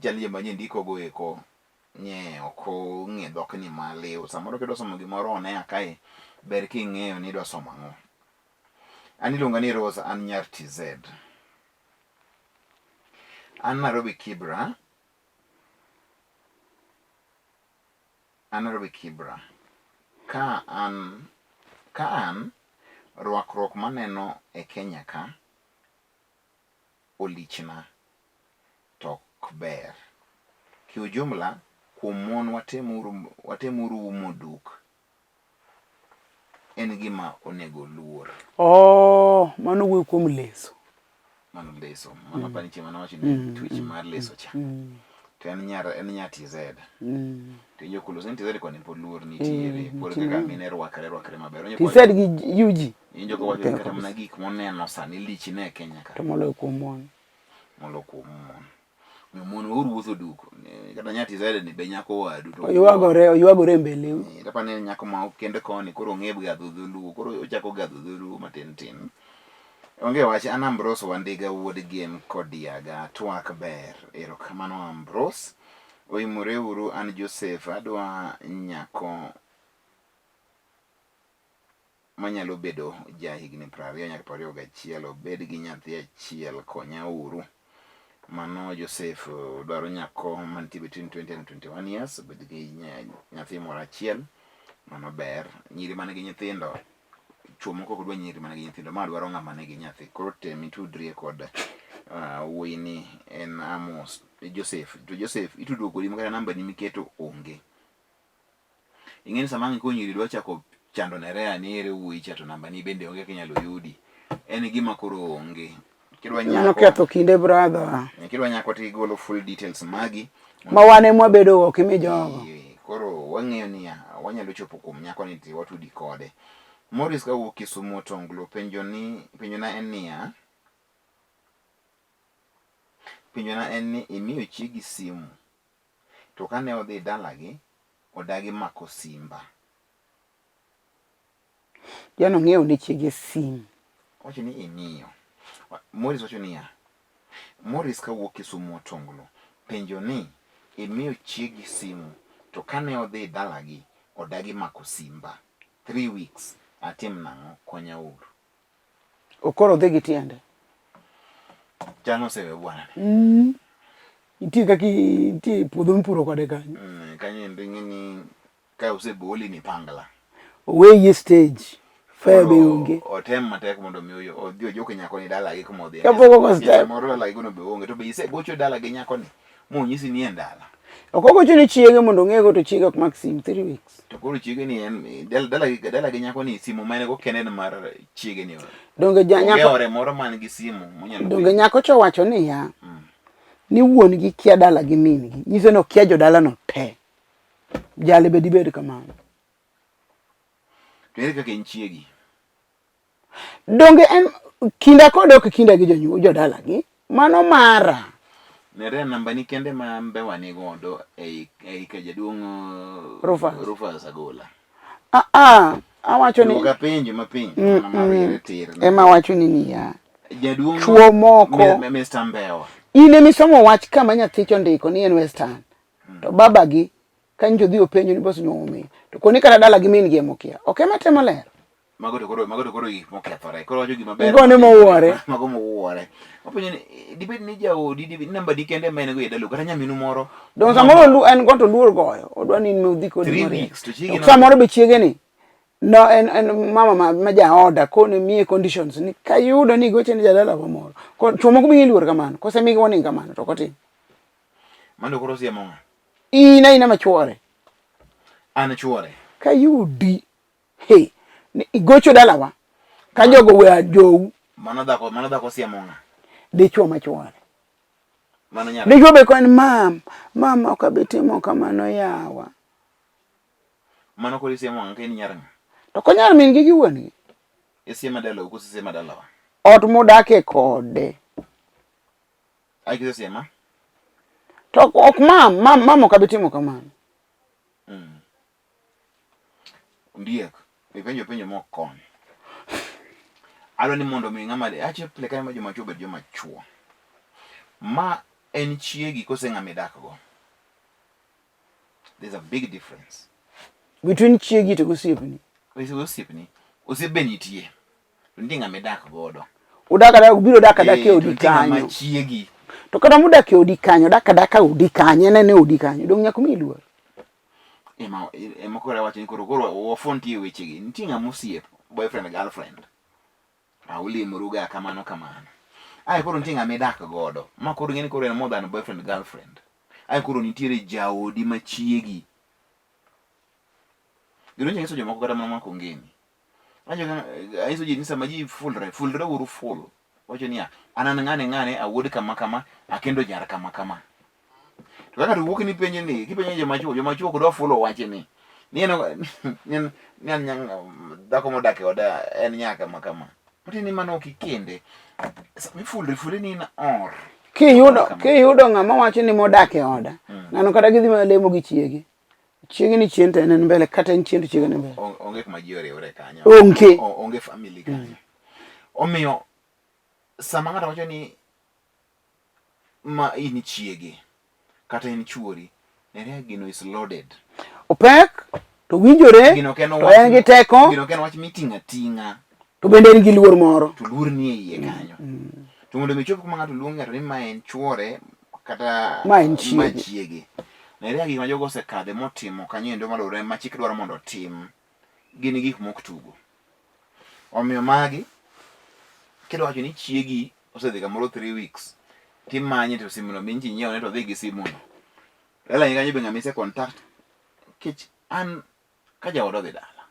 [SPEAKER 1] chal ni joma nye ndiko go eko nye ok ong'e dhokni maliw. Samoro kidwa somo gimoro on air kae, ber king'eyo ni idwa somo ang'o. An iluonga ni Rose, an nyar TZ. An Nairobi Kibra. An Nairobi Kibra. Ka an ka an rwakruok maneno e Kenya ka olichna to ok ber. Kiujumla kuom mon watemuru watemuru umo duk en gima onego oluor.
[SPEAKER 2] Oh, mano wuoyo kuom leso.
[SPEAKER 1] Mano leso. Mano mm. pani chieng' mane wacho ni mm. twech mar leso cha. Mm. To en nyar en nya TZ. To injo kulos ni TZ koni pod luor nitiere. Pod kaka mine rwakre rwakre maber. Onyo
[SPEAKER 2] TZ gi UG.
[SPEAKER 1] Injo ko wacho kata mana gik moneno sani lich ne Kenya ka.
[SPEAKER 2] To moloyo kuom mon.
[SPEAKER 1] Moloyo kuom mon. Omiyo mon weuru wuotho duk. Kata nya TZ ni be nyako wadu. To
[SPEAKER 2] oywagore oywagore e mbeleu.
[SPEAKER 1] Kata ni nyako ma okende koni koro ong'e gadho dholuo. Koro ochako gadho dholuo matin tin. Onge wach, an Ambrose Wandiga wuod Gem Kodiaga, twak ber. Erokamano Ambrose. Oimore uru an Joseph, adwa nyako manyalo bedo ja higni 20 nyaka 21, obed gi nyathi achiel, konya uru. Mano Joseph dwaro nyako mantie between 20 and 21 years, obed gi nyathi moro achiel, mano ber. Nyiri man gi nyithindo Chuo moko ok dwa nyiri mana gi nyithindo, ma dwaro ng'ama nigi nyathi. Koro tem itudrie kod wuoyi ni en Amos Joseph. To Joseph itudruok kodi makata namba ni miketo onge. Ing'e ni sama ang' ko nyiri dwa chako chando Nerea ni ere wuoyi cha to namba ni bende onge kaka inyalo yudi. En gima koro onge. Kidwa
[SPEAKER 2] Mano
[SPEAKER 1] nyako,
[SPEAKER 2] ketho kinde brother.
[SPEAKER 1] kidwa nyako to igolo full details magi.
[SPEAKER 2] Ma wan ema wabedo ok imi jogo.
[SPEAKER 1] Koro wang'eyo niya, wanyalo chopo kuom nyakoni to watudi kode. Morris kawuok Kisumu Otonglo penjo ni penjona en niya, penjona en ni imiyo chiegi simu to kane odhi dalagi odagi mako simba.
[SPEAKER 2] Jano ng'iewo ne chiege sim.
[SPEAKER 1] Owacho ni imiyo. Morris wacho niya, Morris kawuok Kisumu Otonglo penjo ni imiyo chiegi simu to kane odhi dalagi odagi mako simba 3 weeks atim nang'o konya uru.
[SPEAKER 2] Okoro odhi gi tiende.
[SPEAKER 1] Chano osewe bwana.
[SPEAKER 2] Nitie kaka nitie puodho mipuro kode kanyo.
[SPEAKER 1] Kanyo endo ing'e ni Ka oseboli ni pangla.
[SPEAKER 2] Oweyi e stage. Fare be onge.
[SPEAKER 1] Otem matek mondo mi odhi ojoke nyako ni dalagi kuma odhi.
[SPEAKER 2] Kapok ogo step.
[SPEAKER 1] Moro dalagi kuno be onge to be isegocho dalagi nyako ni monyisi ni en dala.
[SPEAKER 2] Ok ogocho ni chiege mondo ong'ego to chiege ok mak sim 3 weeks.
[SPEAKER 1] To koro chiege ni en dalagi dalagi nyako ni simu ma en go kende en mar chiege ni.
[SPEAKER 2] Donge ja
[SPEAKER 1] nyako.
[SPEAKER 2] Onge
[SPEAKER 1] ore moro man gi simu monyalo.
[SPEAKER 2] Donge nyako cha owacho niya. Ni wuon gi kia dala gi min gi. Nyiso ni okia jodala no te. Jali be dibed kamano.
[SPEAKER 1] To ere kaka en chiegi?
[SPEAKER 2] Donge en kinda kode ok kinda gi jonyuol jodalagi. Mano mara.
[SPEAKER 1] Nere namba ni kende ma mbewa ni godo ei ei ka jaduong'
[SPEAKER 2] Rufus.
[SPEAKER 1] Rufus Agola.
[SPEAKER 2] Ah ah, awacho ni
[SPEAKER 1] Duoka penjo ma penjo mana mar riere tir.
[SPEAKER 2] Ema wacho ni niya.
[SPEAKER 1] Jaduong'
[SPEAKER 2] Chuo moko.
[SPEAKER 1] Mr. Mbewa.
[SPEAKER 2] In emisomo wach kama nyathi ondiko ni en Western. To babagi ka nyicho odhi openjo ni boss nyuomo min. To koni kata dala gi min gi emokia. Ok ema temo lero.
[SPEAKER 1] Mago to koro mago to koro gik mokethore. Koro wacho gima ber.
[SPEAKER 2] Igone mowuore.
[SPEAKER 1] Mago mowuore. Openjo ni dibed ni jaodi dibed namba di kende ma en go e dalau kata nyaminu moro.
[SPEAKER 2] Donge samoro lu en go to luor goyo. Odwa ni in udhi kodi
[SPEAKER 1] Three
[SPEAKER 2] moriere.
[SPEAKER 1] weeks to chiegi
[SPEAKER 2] To samoro be chiege ni no en en mama ma, ma jaoda kone miye conditions ni kayudo ni goche ni jadala wa moro. Ko chuo moko be luor kamano. Kosemigi warning kamano to ok otim.
[SPEAKER 1] Mano koro siemo ng'a?
[SPEAKER 2] In aina ma chuore.
[SPEAKER 1] An chuore.
[SPEAKER 2] Kayudi. Hey, ni igocho dalawa. Ka jogo we jou.
[SPEAKER 1] Mano dhako, mano dhako siemo ng'a?
[SPEAKER 2] Dichuo ma chuore.
[SPEAKER 1] Mano nyalo.
[SPEAKER 2] Dichuo be kon mam, mam ok abi timo kamano yawa.
[SPEAKER 1] Mano koro isiemo ng'a ka in nyar ng'a?
[SPEAKER 2] To konyar min gi gi wuon gi.
[SPEAKER 1] Isiema dalau koso isiema dalawa?
[SPEAKER 2] Ot mudake kode.
[SPEAKER 1] Ai kisesiema?
[SPEAKER 2] To ok mam, mam, mam ok abi timo kamano.
[SPEAKER 1] Ondiek, ipenjo penjo mok kony. Adwa ni mondo mi ng'ama ache pile ka ma joma chuo obed joma chuo. Ma en chiegi kose ng'ama idak go? There's a big difference.
[SPEAKER 2] Between chiegi to gosiepni.
[SPEAKER 1] Osiepni, osiep be nitie. To nitie ng'ama idak godo.
[SPEAKER 2] Udak adaka, ubiro dak adaka e
[SPEAKER 1] Eh, to
[SPEAKER 2] odi
[SPEAKER 1] nitie ng'ama
[SPEAKER 2] kanyo.
[SPEAKER 1] chiegi.
[SPEAKER 2] To kata mudak e odi kanyo, dak adaka e odi kanyo, en ene odi kanyo. Dong' nyaka omiyi luor.
[SPEAKER 1] Ema ema koro awacho ni koro koro wafontie wechegi. Nitie ng'ama osiep, boyfriend girlfriend. Ah, ulimoru ga kamano kamano. Ae koro nitie ng'ama idak godo. Ma koro ing'e ni koro en more than boyfriend girlfriend. Ae koro nitiere jaodi machiegi. Gino nyiso jomoko kata mana mako ngeni. Anyiso ji ni sama ji fulre, fulre uru ful. Wacho niya, an an ng'ane ng'ane, awuod kama kama, akendo nyar kama kama. To kaka to wuok ni penje ni, kipenjo joma chuo, joma chuo ok dwa fulo wachni. Ni en ni en ni en nyang- dhako modak e oda en nyaka ma kama. Matiende ni mano ok ikende. Sama ifulri, fulri ni in or.
[SPEAKER 2] Kiyudo kiyudo ng'ama wacho ni modak e oda, ng'ano kata gidhi mana lemo gi chiege. Chiege ni chien to en en mbele, kata en chien to chiege ni mbele.
[SPEAKER 1] Onge kuma ji oriwre kanyo.
[SPEAKER 2] Onge.
[SPEAKER 1] Onge family kanyo. Omiyo sama ng'ato wacho ni ma in chiege kata in chuori, nerea gino is loaded.
[SPEAKER 2] Opek to winjore to en gi teko.
[SPEAKER 1] Gino ok en wach miting'o ating'a.
[SPEAKER 2] To bende en gi luor moro.
[SPEAKER 1] To luor nie iye kanyo. To mondo mi ichop kuma ng'ato luongo ng'ato ni ma en chuore kata
[SPEAKER 2] ma en chiege.
[SPEAKER 1] Ma chiege. Nerea gik ma jogo osekadhe motimo kanyo endo maluwore ma chik dwaro mondo otim gin gik mok tugo. Omiyo magi kidwa wacho ni chiegi osedhi kamoro 3 weeks timanye to simuno minchi inyiewo ne to odhi gi simuno. Dalani kanyo be ng'ama ise contact nikech an ka jaoda odhi dala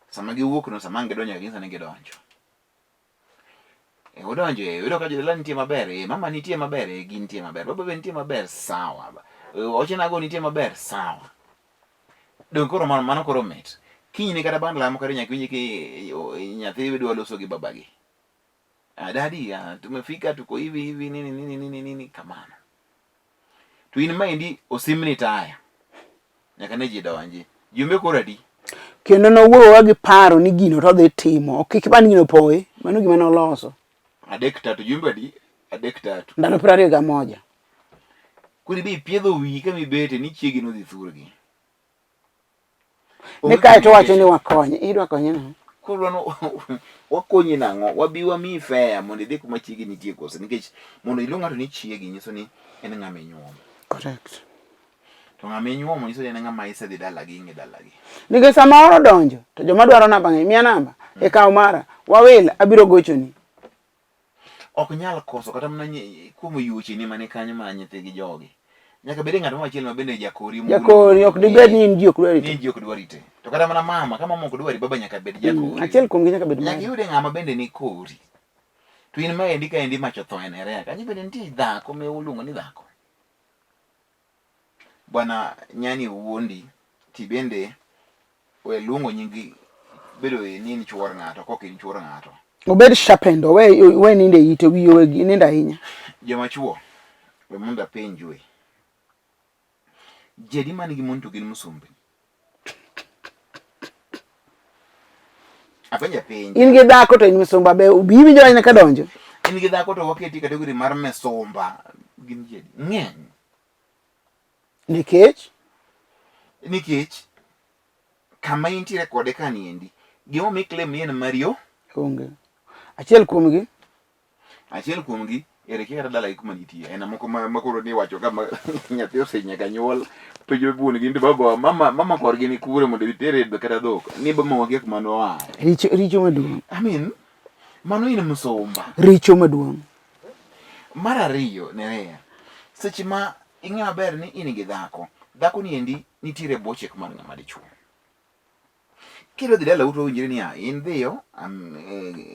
[SPEAKER 1] sama giwuok no sama ang' gidonjo nyaka ni gidonjo. E odonjo e oyudo ka jodala nitie maber e mama nitie maber e gintie maber baba be nitie maber sawa. Ochenago nitie maber sawa. Donge koro mano, mano koro mit. Kinyne kata bang' lamo kata nyaka iwinj ki nyathi dwa loso gi babagi. Ah, daddy, ah, tumefika tuko hivi hivi nini nini nini nini kamano. To in maendi osimni taya. Nyaka ne ji donji. Jumbe koro adi?
[SPEAKER 2] Kendo nowuoyo gi paro ni gino to odhi timo. Ok kik ipar ni gino poye. Mano gima noloso.
[SPEAKER 1] 3 3 jumbe adi? 3 3.
[SPEAKER 2] Ndalo 21.
[SPEAKER 1] Koro ibi ipiedho wiyi kama ibete ni chiegi nodhi thurgi.
[SPEAKER 2] Ni kae to wacho ni wakonye. Idwa konye nang'o?
[SPEAKER 1] Koro wan wakonyi nang'o? Wabi wamiyi fare mondo idhi kuma chiegi nitie kose? Nikech mondo iluong ng'ato ni chiegi nyiso ni en ng'ama inyuomo.
[SPEAKER 2] Correct.
[SPEAKER 1] To ng'ama inyuomo nyiso ni en ng'ama isedhi dalagi ing'e dalagi.
[SPEAKER 2] Nikech sama oro donjo to joma dwaro namba ng'eny, miya namba, ikaw mara, wawil, abiro gochoni.
[SPEAKER 1] Ok nyal koso kata mana kuom yuocheni mani kanyo ma nyithi gi jogi. Nyaka bed ng'at machielo ma bende jakori.
[SPEAKER 2] Jakori ok dibed ni in ji ok dwari
[SPEAKER 1] te. Ni ji ok dwari te. To kata mana mama, ka mama ok dwari baba nyaka bed jakori.
[SPEAKER 2] Achiel kuomgi nyaka bed
[SPEAKER 1] Nyaka iyude ng'ama bende ni kori. To in maendi kaendi mach otho en area. Kanyo bende nitie dhako ma iluongo ni dhako. Bwana nyani wuondi tibende we luongo nying bedo ni in chuor ng'ato kok in chuor ng'ato.
[SPEAKER 2] Obed sharpened, owe we nindo e ite, wiye owe nindo ahinya.
[SPEAKER 1] Joma chuo, we mondo apenjue. Ji adi man gi mon to gin musumbni? Apenjo apenja.
[SPEAKER 2] In gi dhako to in misumba be iwinjo ahinya ka donjo?
[SPEAKER 1] In gi dhako to waketi category mar misumba. Gin ji adi? Ng'eny.
[SPEAKER 2] Nikech?
[SPEAKER 1] Nikech kama intiere kode ka niendi, gima omiyo claim ni en mari o?
[SPEAKER 2] Onge. Achiel kuomgi?
[SPEAKER 1] Achiel kuomgi ere kia kata dalagi kuma nitie. En moko ma koro ni wacho ka nyathi osenyaka nyuol penjo wuon gi ni baba mama mama korgi ni kure mondo itere kata dhok. Ni baba wakia kuma noaye.
[SPEAKER 2] Richo richo maduong'.
[SPEAKER 1] I mean, mano in msumba.
[SPEAKER 2] Richo maduong'.
[SPEAKER 1] Mar ariyo, Nerea, seche ma ing'e maber ni in gi dhako, dhako ni endi nitiere e bwo chik mar ng'ama dichuo. Kidwa dhi dalau to owinjore niya, in dhiyo,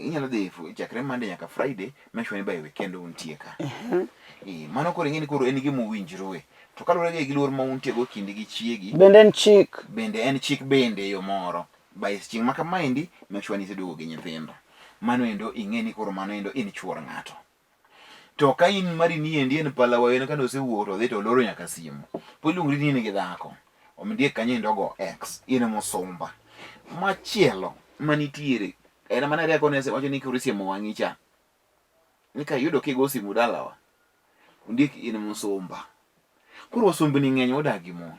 [SPEAKER 1] inyalo dhi chakre Monday nyaka Friday, make sure ni by weekend untie ka. Eh, mano koro ing'e ni koro en gima uwinjrue. To kaluwore gi luor ma untie go kindi gi chiegi.
[SPEAKER 2] Bende en chik.
[SPEAKER 1] Bende en chik bende e yo moro. By chieng' ma kamaendi, make sure ni iseduogo gi nyithindo. Mano endo ing'e ni koro mano endo in chuor ng'ato. To ka in mari ni endi en pala wayo en kane osewuok to odhi to oloro nyaka simu. Pod iluongori ni in gi dhako. Omiyo kanyo endo go X, in musumba. Machielo manitiere en mana rieko ne wacho ni koro isiemo wang'i cha. Ni ka iyudo kigo simu dalawa, ondiek in musumba. Koro wasumbni ng'eny modak gi mon.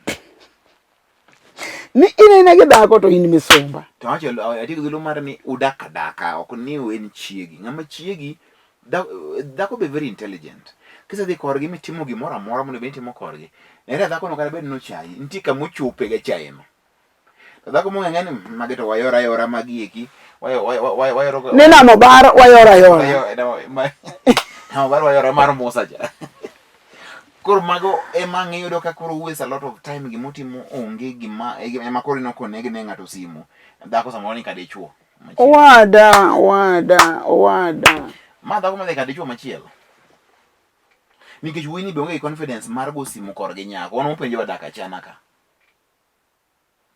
[SPEAKER 2] Ni in aina gi dhako to in misumba.
[SPEAKER 1] To awacho atiyo gi dholuo mar ni udak adaka ok ni en chiegi. Ng'ama chiegi dhako be very intelligent. Kisedhi korgi mitimo gimoro amora mondo bed ni itimo korgi. Nere dhako no kata bed ni ochayi, nitie kama ochope ga chayeno. To dhako mong'e ni magi to wayora ayora magi eki. Wayoro
[SPEAKER 2] Ni namo bar wayora ayora.
[SPEAKER 1] Namo bar wayora mar Musa cha. Koro mago ema ng'iyudo ka koro waste a lot of time gimotimo onge gima ema koro ineno koneg ne ng'ato simu. Dhako samoro ni kadichuo.
[SPEAKER 2] Owada, owada, owada.
[SPEAKER 1] Ma dhako madhi kadichuo machielo. Nikech wuoyi ni be onge gi confidence mar go simu korgi nyako. Wan wapenjo wadak achana ka.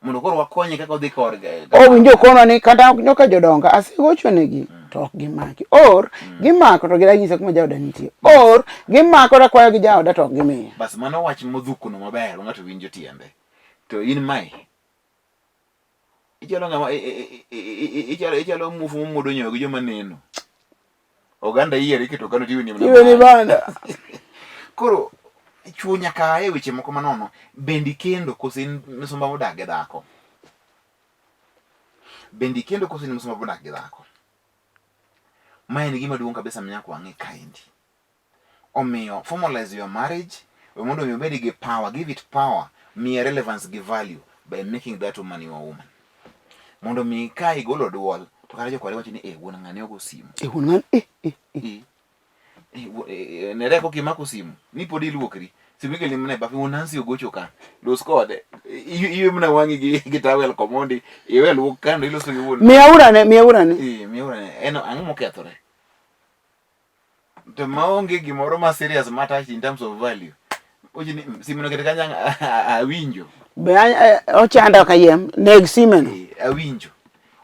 [SPEAKER 1] Mondo koro wakonye kaka odhi korgi.
[SPEAKER 2] Owinjo konwa ni kata nyoka jodongo asegochonegi to ok gimaki. Or gimako to gidagi nyisa kuma jaoda nitie. Or gimako to akwayo gi jaoda to ok gimiya.
[SPEAKER 1] Bas mano wach modhukono maber ma ng'ato winjo tiende. To in mae ichalo ng'ama ichalo ichalo muofu momuodo nyoyo gi joma neno. Oganda iyiero iketo kando tiweni mana
[SPEAKER 2] Iweni banda.
[SPEAKER 1] Koro chuo nyaka a e weche moko manono. Bende ikendo koso in misumba modak gi dhako? Bende ikendo koso in misumba modak gi dhako? Ma en gima duong' kabisa ma nyaka wang'e kaendi. Omiyo formalize your marriage we mondo mi obed gi power, give it power, miye relevance gi value by making that woman your woman. Mondo mi ka igolo duol to kata jokware wacho ni eh wuon ng'ani ogo simu.
[SPEAKER 2] Eh wuon ng'ani eh eh
[SPEAKER 1] eh. Eh, eh, eh nereko kimako simu ni pod iluokri simu ikeli mana e bafu wuon Nancy ogocho ka los kode iwe mana wang'i gi gi tawel komondi iwe luok kando iloso gi wuon
[SPEAKER 2] miaurane miaurane
[SPEAKER 1] eh miaurane en ang'o mokethore To maonge gimoro ma serious ma attached in terms of value. Ochi ni simu no kete kanya awinjo.
[SPEAKER 2] Be ochanda kayiem neg sime no.
[SPEAKER 1] Eh, awinjo.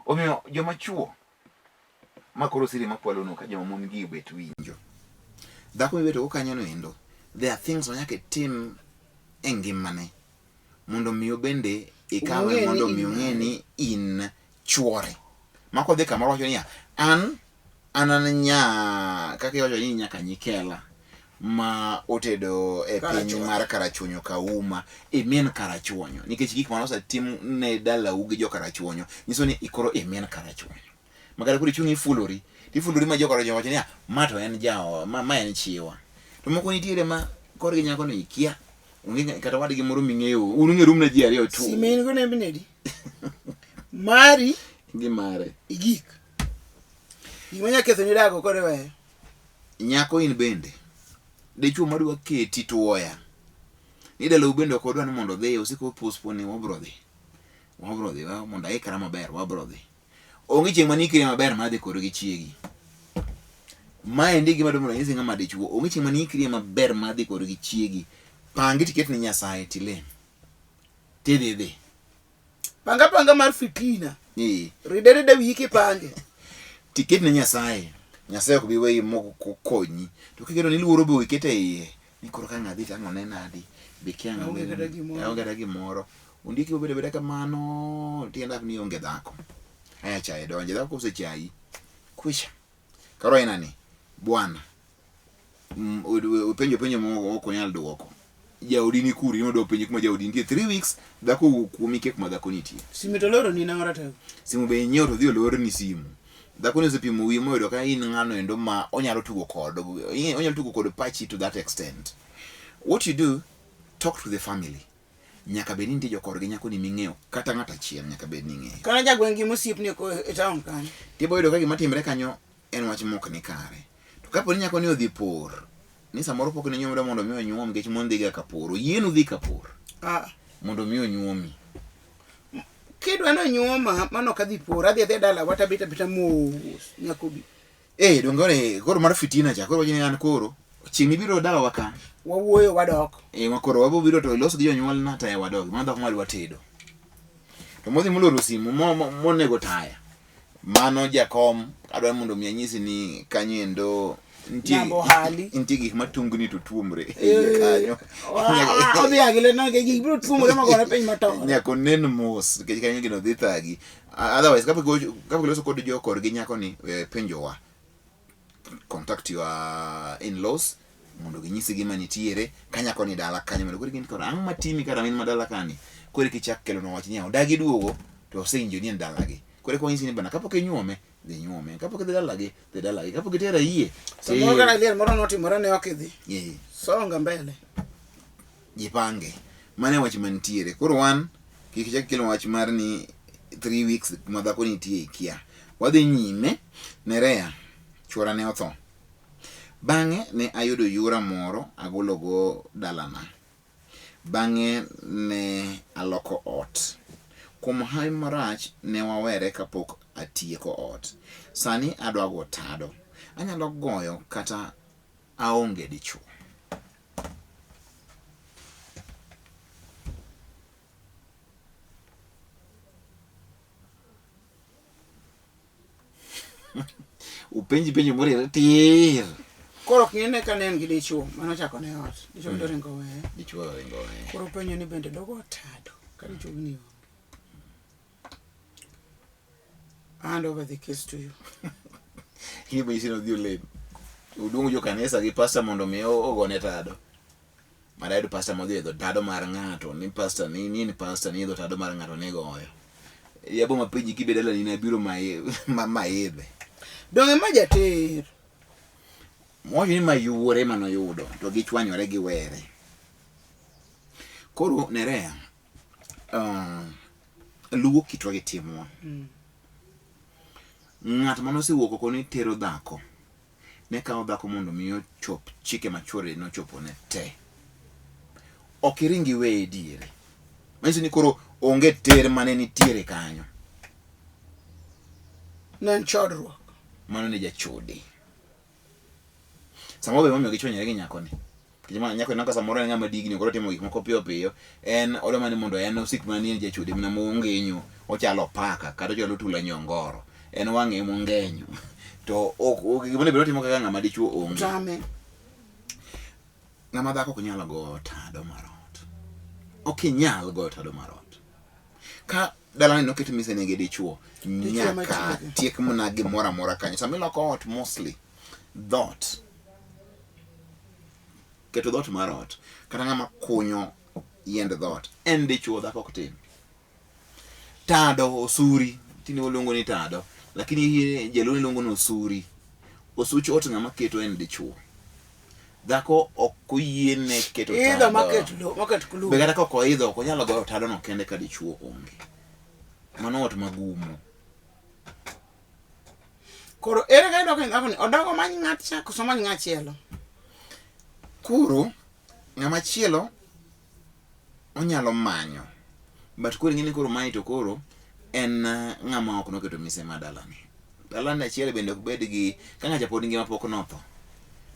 [SPEAKER 1] Omiyo joma chuo ma koro siri makwalo no ka joma mon gi obet winjo. Dhako mibeto go kanyo no endo. There are things ma nyaka itim e ngimane mondo mi bende ikawe mondo mi ong'e ni in chuore. Ma kodhi kamoro wacho niya, an An an nya kaka iwacho ni nyaka nyikela ma otedo e piny mar Karachuonyo Kauma imin Karachuonyo nikech gik mane osetim ne dalau gi jo Karachuonyo nyiso ni ikoro imin Karachuonyo ma kata koro ichung' ifulori tifulori ma jo Karachuonyo wacho niya ma to en jaowa ma, ma en chiwa to moko nitiere ma korgi nyako ni ikia onge kata wadgi moro ming'eyo un ung'eru mana ji ariyo tu
[SPEAKER 2] Sime in go nembni adi? Mari
[SPEAKER 1] gi mare
[SPEAKER 2] igik. Gima nya ketho ni dago kode weyo.
[SPEAKER 1] Nyako in bende dichuo madwa keti tuoya ni dalau bende ok odwa ni mondo odhi osiko postpone ni wabro dhi wabro dhi wa mondo aikra maber wabro dhi onge chieng' mane ikri maber mar dhi kod gi chiegi maendi gima dwa mondo anyisi ng'ama dichuo onge chieng' mane ikri maber mar dhi kod gi chiegi pangi tiket ni Nyasaye tilem tidhi idhi
[SPEAKER 2] Panga panga mar fitina.
[SPEAKER 1] Eh.
[SPEAKER 2] Ride ride wiyi kipange.
[SPEAKER 1] Tiket ne Nyasaye. Nyasaye ok bi weyi mok okonyi. To kiketo ni luoro be ikete iye. Ni koro ka ng'adhi to ang' one nadi. Be kia ng'a
[SPEAKER 2] Aonge kata gimoro.
[SPEAKER 1] Aonge kata gimoro. Ondieki obedo abeda kamano tiend ni onge dhako. Aya chaye donje. Dhako kosechayi. Kwisha. Koro inani. Bwana. Openjo penjo moko ok onyal duoko. Jaodi ni kuri, ni odwa penjo kuma jaodi nitie. 3 weeks dhako owuok kuomi kia kuma dhako nitie.
[SPEAKER 2] Simu to loro ni nang'o ratego?
[SPEAKER 1] Simu be inyiewo to dhi olorni simu. Dhako ni osepimo wiye moyudo ka in ng'ano endo ma onyalo tugo kod onyalo tugo kod pachi to that extent. What you do, talk to the family. Nyaka bed ni nitie jokorgi nyako ni ming'eyo kata ng'at achiel nyaka bed ni ing'eyo.
[SPEAKER 2] Kata jagweng' gi mosiepni e town kanyo.
[SPEAKER 1] Tibo yudo ka gima timre kanyo en wach mok ni kare. To kapo ni nyako ni odhi por, ni samoro pok ne nyuomre mondo mi onyuom nikech mon dhiga ka por, oyienu dhi ka por
[SPEAKER 2] Ah.
[SPEAKER 1] mondo mi onyuomi.
[SPEAKER 2] Kidwa ni onyuoma, mano ok adhi por, adhi adhiya dalawa to abet abeta mos nyaka obi.
[SPEAKER 1] Eh, donge ore koro mar fitina cha, koro wacho ni an koro chieng' mibiro dalawa ka.
[SPEAKER 2] Wawuoyo wadok.
[SPEAKER 1] Eh, ma koro wabo biro to ilos gi jonyuolna to wadog. Mano dhako madwa tedo. To modhi moloro simu monego taya. Mano jakom, adwa mondo mi anyisi ni kanyo endo nitie
[SPEAKER 2] Nyambo hali.
[SPEAKER 1] nitie gik matungni to tuomre e iye kanyo.
[SPEAKER 2] Odhi agile no gik biro tuomore magore piny matore.
[SPEAKER 1] Nyaka onen mos nikech kanyo gino dhi thagi. Otherwise kapok kapok iloso kod jo korgi nyako ni we penjowa. Contact your in-laws mondo ginyisi gima nitiere ka nyako ni dala kanyo mondo koro gin koro ang'o matimi kara min madala kani koro kichak kelonwa wach niya odagi duogo to osewinjo ni en dalagi koro eka wanyisi ni bana kapok inyuome dhi nyuome kapok idhi dalagi dhi dalagi kapok itero yie
[SPEAKER 2] Samoro kata liel moro notimore ne ok idhi.
[SPEAKER 1] Eh.
[SPEAKER 2] Songa mbele.
[SPEAKER 1] Jipange. Mano e wach mantiere. Koro wan kik chak kelo wach mar ni 3 weeks kuma dhako nitie ikia. Wadhi nyime. Nerea, chuora ne otho. Bang'e ne ayudo yura moro agologo dalana. Bang'e ne aloko ot. Kuom hawi marach ne wawere kapok atieko ot. Sani adwa go tado. Anyalo goyo kata aonge dichuo. Upenji penjo moriere tir.
[SPEAKER 2] Koro ok ng'e ne ka ne en gi dichuo mane ochako ne ot. Dichuo mm. oringo weye.
[SPEAKER 1] Dichuo oringo weye.
[SPEAKER 2] Koro penjo ni bende dogo tado ka dichuo ni onge. Hand over the case to you.
[SPEAKER 1] Kini be isino dhi olem. Uduong jo kanisa gi pastor mondo mi ogone tado. Mara yudo pastor modhi idho tado mar ng'ato ni pastor ni ni pastor ni idho tado mar ng'ato ni goyo. Yabo mapenji kibedo dalani ne abiro ma maidhe.
[SPEAKER 2] Donge ma jater.
[SPEAKER 1] Wacho ni ma yuore manoyudo to gichwanyore giwere. Koro Nerea, luwo kitwa gi timwa. Ng'at mane osewuok oko ni tero dhako, ne kawo dhako mondo mi ochop chike ma chuore nochopone te. Ok iring iweye diere. Manyiso ni koro onge ter mane nitiere kanyo.
[SPEAKER 2] Ne en chodruok.
[SPEAKER 1] Mano ne jachode. Samoro be momiyo gichwanyore gi nyakoni. Nikech ma nyako ineno ka samoro en ng'ama digni koro timo gik moko piyo piyo. En odwa mana ni mondo en osik mana ni en jachode mana mongenyo, ochalo paka kata ochalo tula nyongoro. En wang'e mongenyo. To ok gima onego bed ni otimo kaka ng'ama dichuo onge.
[SPEAKER 2] Tame.
[SPEAKER 1] Ng'ama dhako ok nyal goyo tado mar ot. Ok inyal goyo tado mar ot. Ka dalani noket mise gi dichuo, nyaka tiek mana gimoro amora kanyo. Sama iloko ot mostly, dhoot keto dhoot mar ot kata ng'ama kunyo yiend dhoot en dichuo dhako ok tim tado osuri tinde waluongo ni tado lakini jaluo luongo ni osuri osuch ot ng'ama keto en dichuo dhako ok oyiene keto
[SPEAKER 2] tado maket lo maket kulu
[SPEAKER 1] be kata ka ok oidho ok onyal goyo tado no kende ka dichuo onge mano ot magumo
[SPEAKER 2] Koro ere kaka idok ni dhakoni odog omany ng'at cha koso omany ng'a chielo?
[SPEAKER 1] Koro ng'ama chielo onyalo manyo but koro ing'eni koro mae to koro en eh, ng'ama ok noketo mise ma dalani. Dalani achiel bende ok bed gi ka ng'acha pod ngima pok notho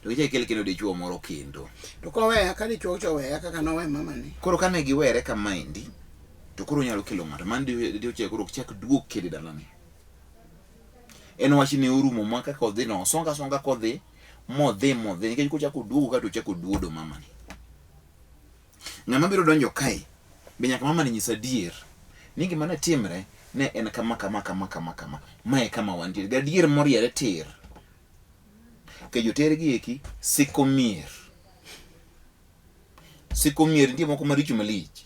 [SPEAKER 1] to gichak ikel kendo dichuo moro kendo.
[SPEAKER 2] To koweya ka dichuo cha oweya kaka nowe mamani.
[SPEAKER 1] Koro kane giwere kamaendi to koro onyalo kelo ng'ato mano dichuo koro ok chak duog kendo e dalani. En wach ne orumo ma kaka odhi no osonga songa kodhi modhi modhi nikech kochako oduogo ka to ochako oduodo mamani. Ng'ama biro donjo kae be nyaka mamani nyis adier ni gima ne timre ne en kama kama kama kama kama mae kama wantie gadier moriere tir. Nikech joter gi eki siko mier. Siko mier nitie moko maricho malich.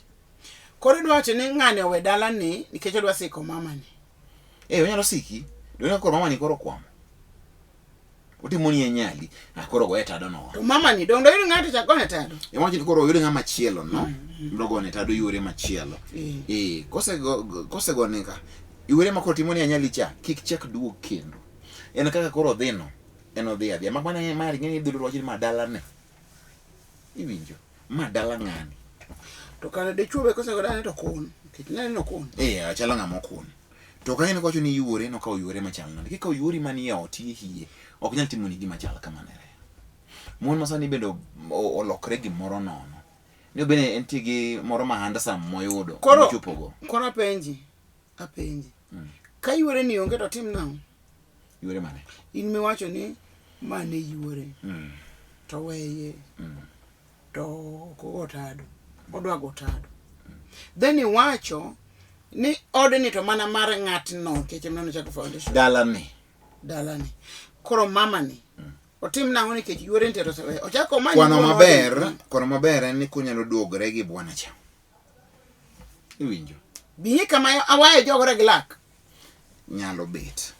[SPEAKER 2] Koro idwa wacho ni ng'ani owe dalani nikech odwa siko mamani.
[SPEAKER 1] Eh, onyalo siki. Donge koro mamani koro okwamo. Otimo ni enyali. Ah, koro goye tado no.
[SPEAKER 2] To mamani donge doyud ng'ato chak gone tado.
[SPEAKER 1] Ema wacho ni koro oyud ng'ama chielo no. Biro gone tado yore machielo.
[SPEAKER 2] Eh.
[SPEAKER 1] Eh, kose go kose gone ka. Yore ma koro timo ni anyali cha kik chak duog kendo. En kaka koro odhi no. En odhi adhiya. Mak mana mar ng'e ni dholuo wacho ni ma dalane. Iwinjo? Ma dala ng'ani.
[SPEAKER 2] To kare dichuo be kosego dalane to kun. Nikech nene ni okun.
[SPEAKER 1] Eh, achalo ng'ama okun. To ka en kowacho ni yuore, nokawo yuore machal nade? Kikawo yuori manie ot hie, ok nyal timoni gima chal kamano. Mon masani bende olokre gimoro nono. Ni bende entie gi moro ma handsome moyudo,
[SPEAKER 2] Koro,
[SPEAKER 1] mochopogo.
[SPEAKER 2] koro apenji, apenji. Ka yuore ni onge to tim nang'o?
[SPEAKER 1] Yuore mane?
[SPEAKER 2] In miwacho ni ma ne yuore. To weye. To ok ogo tado. Odwa go tado. Then iwacho ni odni to mana mar ng'atno nikech ema nochako foundation.
[SPEAKER 1] Dalani.
[SPEAKER 2] Dalani. Koro mamani otim nang'o nikech yuore nitie to oseweyo. Ochako omany
[SPEAKER 1] Kwano
[SPEAKER 2] wuon
[SPEAKER 1] maber,
[SPEAKER 2] odni.
[SPEAKER 1] kwano maber en ni kunyalo duogore gi bwana cha. Iwinjo?
[SPEAKER 2] Bi kama awaye jogore gi lak.
[SPEAKER 1] Nyalo bet.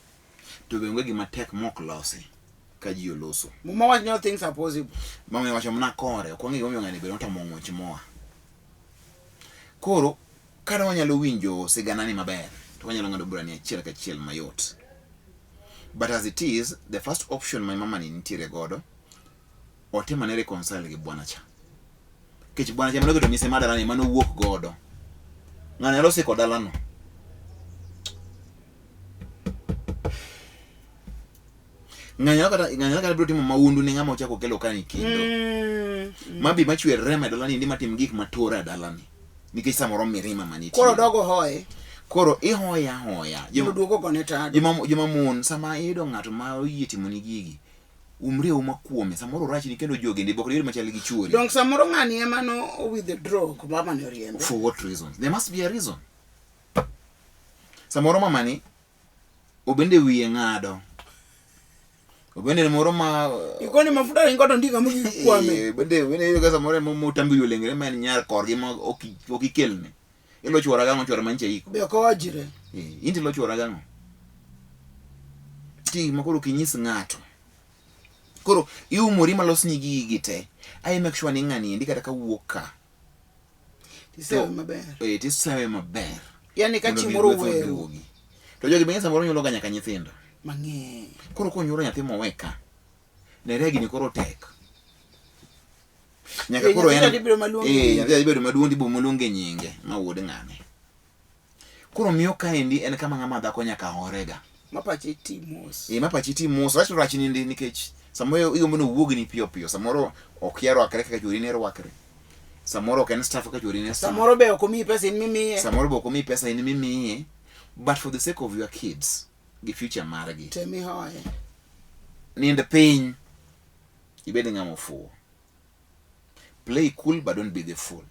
[SPEAKER 1] To be onge gima tek mok losi ka ji oloso.
[SPEAKER 2] Muma wacho ni all things are possible.
[SPEAKER 1] Mama wacho mana kore, ok wang'e gimomiyo ng'ani bende otamo ng'wech moa. Koro kane wanyalo winjo siganani maber, to wanyalo ng'ado bura ni achiel kachiel mayot. But as it is, the first option ma mama ni nitiere godo, otem ane reconcile gi bwana cha. Nikech bwana cha mano keto mise mar dalani mano wuok godo. Ng'ano nyalo siko dalano. Ng'ano nyalo kata ng'ano nyalo kata biro timo mahundu ne ng'ama ochako okelo kani kendo. Mabi machwer remo e dalani ni matim gik matura e dalani. Nikech samoro mirima manitie.
[SPEAKER 2] Koro dogo hoye.
[SPEAKER 1] Koro ihoya hoya.
[SPEAKER 2] Mondo duogo gone tado.
[SPEAKER 1] Joma joma mon sama iyudo ng'ato ma oyie timoni gigi, umri auma kuome, samoro orachni kendo jogendi bok yore machal gi chuori.
[SPEAKER 2] Donge samoro ng'ani ema no withdraw ko mama ne oriembe.
[SPEAKER 1] For what reasons? There must be a reason. Samoro mamani obende wiye ng'ado. Obende moro ma
[SPEAKER 2] Ikoni mafuta ringo to ndika mogik kwame.
[SPEAKER 1] Eh, bende bende iyudo ka samoro ema motambi wiye olengre ma en nyar korgi ma ok ok ikelne. Ilo chwora gang'o chwora manche iko.
[SPEAKER 2] Be ok owajre.
[SPEAKER 1] Eh, in to ilo chwora gang'o? Ti ma koro kinyis ng'ato. Koro iumori malosni gigi te. Ai make sure ni ng'ani endi kata ka wuok ka.
[SPEAKER 2] Tisewe maber.
[SPEAKER 1] Eh, tisewe maber.
[SPEAKER 2] Yani ka
[SPEAKER 1] Mondo
[SPEAKER 2] chieng'
[SPEAKER 1] mi
[SPEAKER 2] moro
[SPEAKER 1] gweth
[SPEAKER 2] oweyo.
[SPEAKER 1] oduogi. To jogi bende samoro nyuolo ga nyaka nyithindo.
[SPEAKER 2] Mang'eny.
[SPEAKER 1] Koro konyuolo nyathi mowe ka. Nere gini koro tek. Nyaka
[SPEAKER 2] Eh,
[SPEAKER 1] koro
[SPEAKER 2] nyathi
[SPEAKER 1] en
[SPEAKER 2] dhi bedo maluong'
[SPEAKER 1] Eh,
[SPEAKER 2] nyinge.
[SPEAKER 1] nyathi dhi bedo maduong' dhi bedo maluonge nyinge ma wuod ng'ane. Koro miyo kaendi en kama ng'ama dhako nyaka horega.
[SPEAKER 2] Ma pache ti mos.
[SPEAKER 1] Eh, ma pachi ti mos. Rach to rach nindi nikech samoro igombo ni owuogni piyo piyo. Samoro okia rwakre kaka chuori ne rwakre. Samoro ok en staff kaka chuori ne staff.
[SPEAKER 2] Samoro be ok omiyi pesa in mimiye.
[SPEAKER 1] Samoro be ok omiyi pesa in mimiye. But for the sake of your kids gi future margi.
[SPEAKER 2] Tem ihoye.
[SPEAKER 1] Nind piny. Ibed ng'ama ofuwo. Play cool but don't be the fool.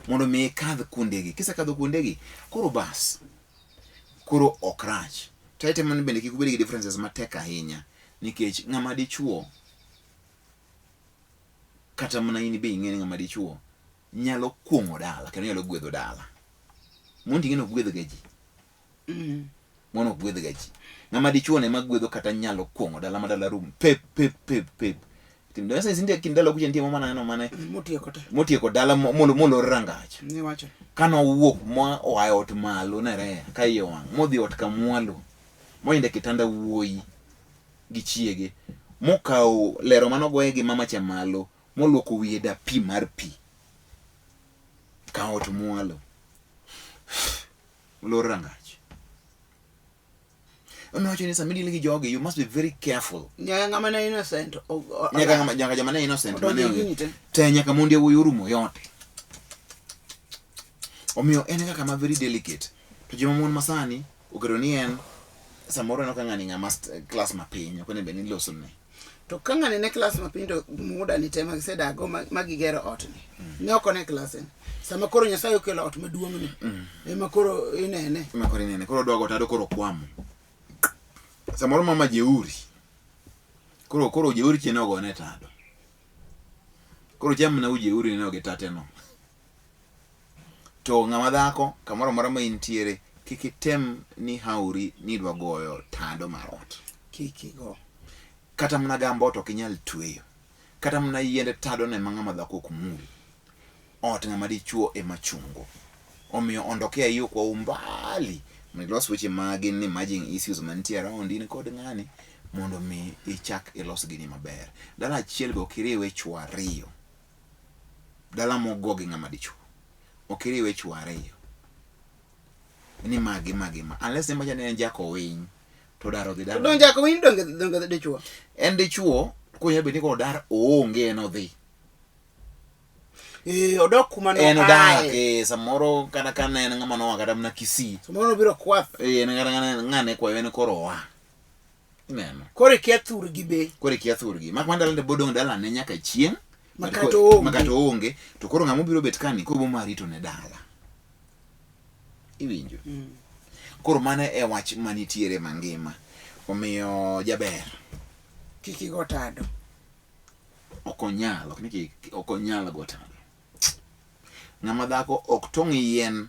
[SPEAKER 1] Mondo mi ikadh kuondegi. Kisekadho kuondegi, koro bas. Koro ok rach. To itemo ni bende kik ubed gi differences matek ahinya. Nikech ng'ama dichuo kata mana in be ing'e ni ng'ama dichuo nyalo kuong'o dala kendo nyalo gwedho dala. Mondo ing'e ni ok gwedh ga ji. Mon ok gwedh ga ji. Ng'ama dichuo ne ema gwedho kata nyalo kuong'o dala ma dala rum pep pep pep pep. Tim dala sasa kind ndalo kucha nitie moro maneno mane
[SPEAKER 2] Motieko te.
[SPEAKER 1] motieko dala molor rangach.
[SPEAKER 2] Niwacho.
[SPEAKER 1] Kane owuok ma oa e ot malo nereya ka iye owang' modhi ot kamwalo monindo e kitanda wuoyi gi chiege mokawo lero mane ogoye gi mama cha malo moluoko wiye dapi mar pi ka ot mwalo olor rangach. Owacho ni sama idil gi jogi you must be very careful.
[SPEAKER 2] Nyaka ng'ama ne innocent.
[SPEAKER 1] Nyaka ng'ama nyaka joma ne innocent
[SPEAKER 2] Odonjo
[SPEAKER 1] mane
[SPEAKER 2] e
[SPEAKER 1] onge.
[SPEAKER 2] gini te.
[SPEAKER 1] Te nyaka mondi wuoyi orumo yote. Omiyo en kaka ma very delicate. To joma mon masani oketo ni en samoro en ok ng'ani ng'ama class mapiny ok onego bed ni iloso ne.
[SPEAKER 2] To ka ng'ani ne klas mapiny to muda ni te ma gisedago ma gigero ot ni. Ne ok one klas ni. Sama koro Nyasaye okelo ot maduong' ni. Ema koro inene.
[SPEAKER 1] Ema koro inene. Koro odwa go tado koro kwamo. Samoro mama jeuri. Koro koro jeuri chien ogone tado. Koro cham na ujeuri ne oge tate no. To ng'ama dhako kamoro amora ma intiere kik item ni hauri ni idwa goyo tado mar ot.
[SPEAKER 2] Kik igo.
[SPEAKER 1] Kata mana gamba ot ok inyal tweyo. Kata mana yiende tado no ema ng'ama dhako ok mul. Ot ng'ama dichuo ema chungo. Omiyo ondokea iyo kwa umbali mondo ilos weche ma gin emerging issues mantie around in kod ng'ani mondo mi ichak ilos gini maber. Dala achiel be ok iriwe chwo ariyo. Dala mogo gi ng'ama dichuo ok iriwe chwo ariyo. Ni ma gi ma gi ma. Unless ni macha ni en jakowiny to odar odhi
[SPEAKER 2] To
[SPEAKER 1] dala.
[SPEAKER 2] donge jakowiny donge donge dichuo.
[SPEAKER 1] En dichuo konyalo bedo ni kodar oonge en odhi.
[SPEAKER 2] Eh, odok kuma no
[SPEAKER 1] En odak eh, samoro kata ka ne en ng'ama noa kata mana Kisii.
[SPEAKER 2] Samoro nobiro kwath.
[SPEAKER 1] Eh, en kata ng'ane ng'ane kwayo en koro oa. Ineno.
[SPEAKER 2] Koro ikia thurgi be.
[SPEAKER 1] Koro ikia thurgi. Mak mana dalane bodong' dalane nyaka chieng'.
[SPEAKER 2] Makata oonge.
[SPEAKER 1] Makata oonge. To koro ng'ama obiro bet kani koro boma rito ne dala. Iwinjo? Koro mano e wach manitiere mangima. Omiyo jaber.
[SPEAKER 2] Kik igo tado.
[SPEAKER 1] Ok onyal, ok ni kik, ok onyal go tado. Ng'ama dhako ok tong' yien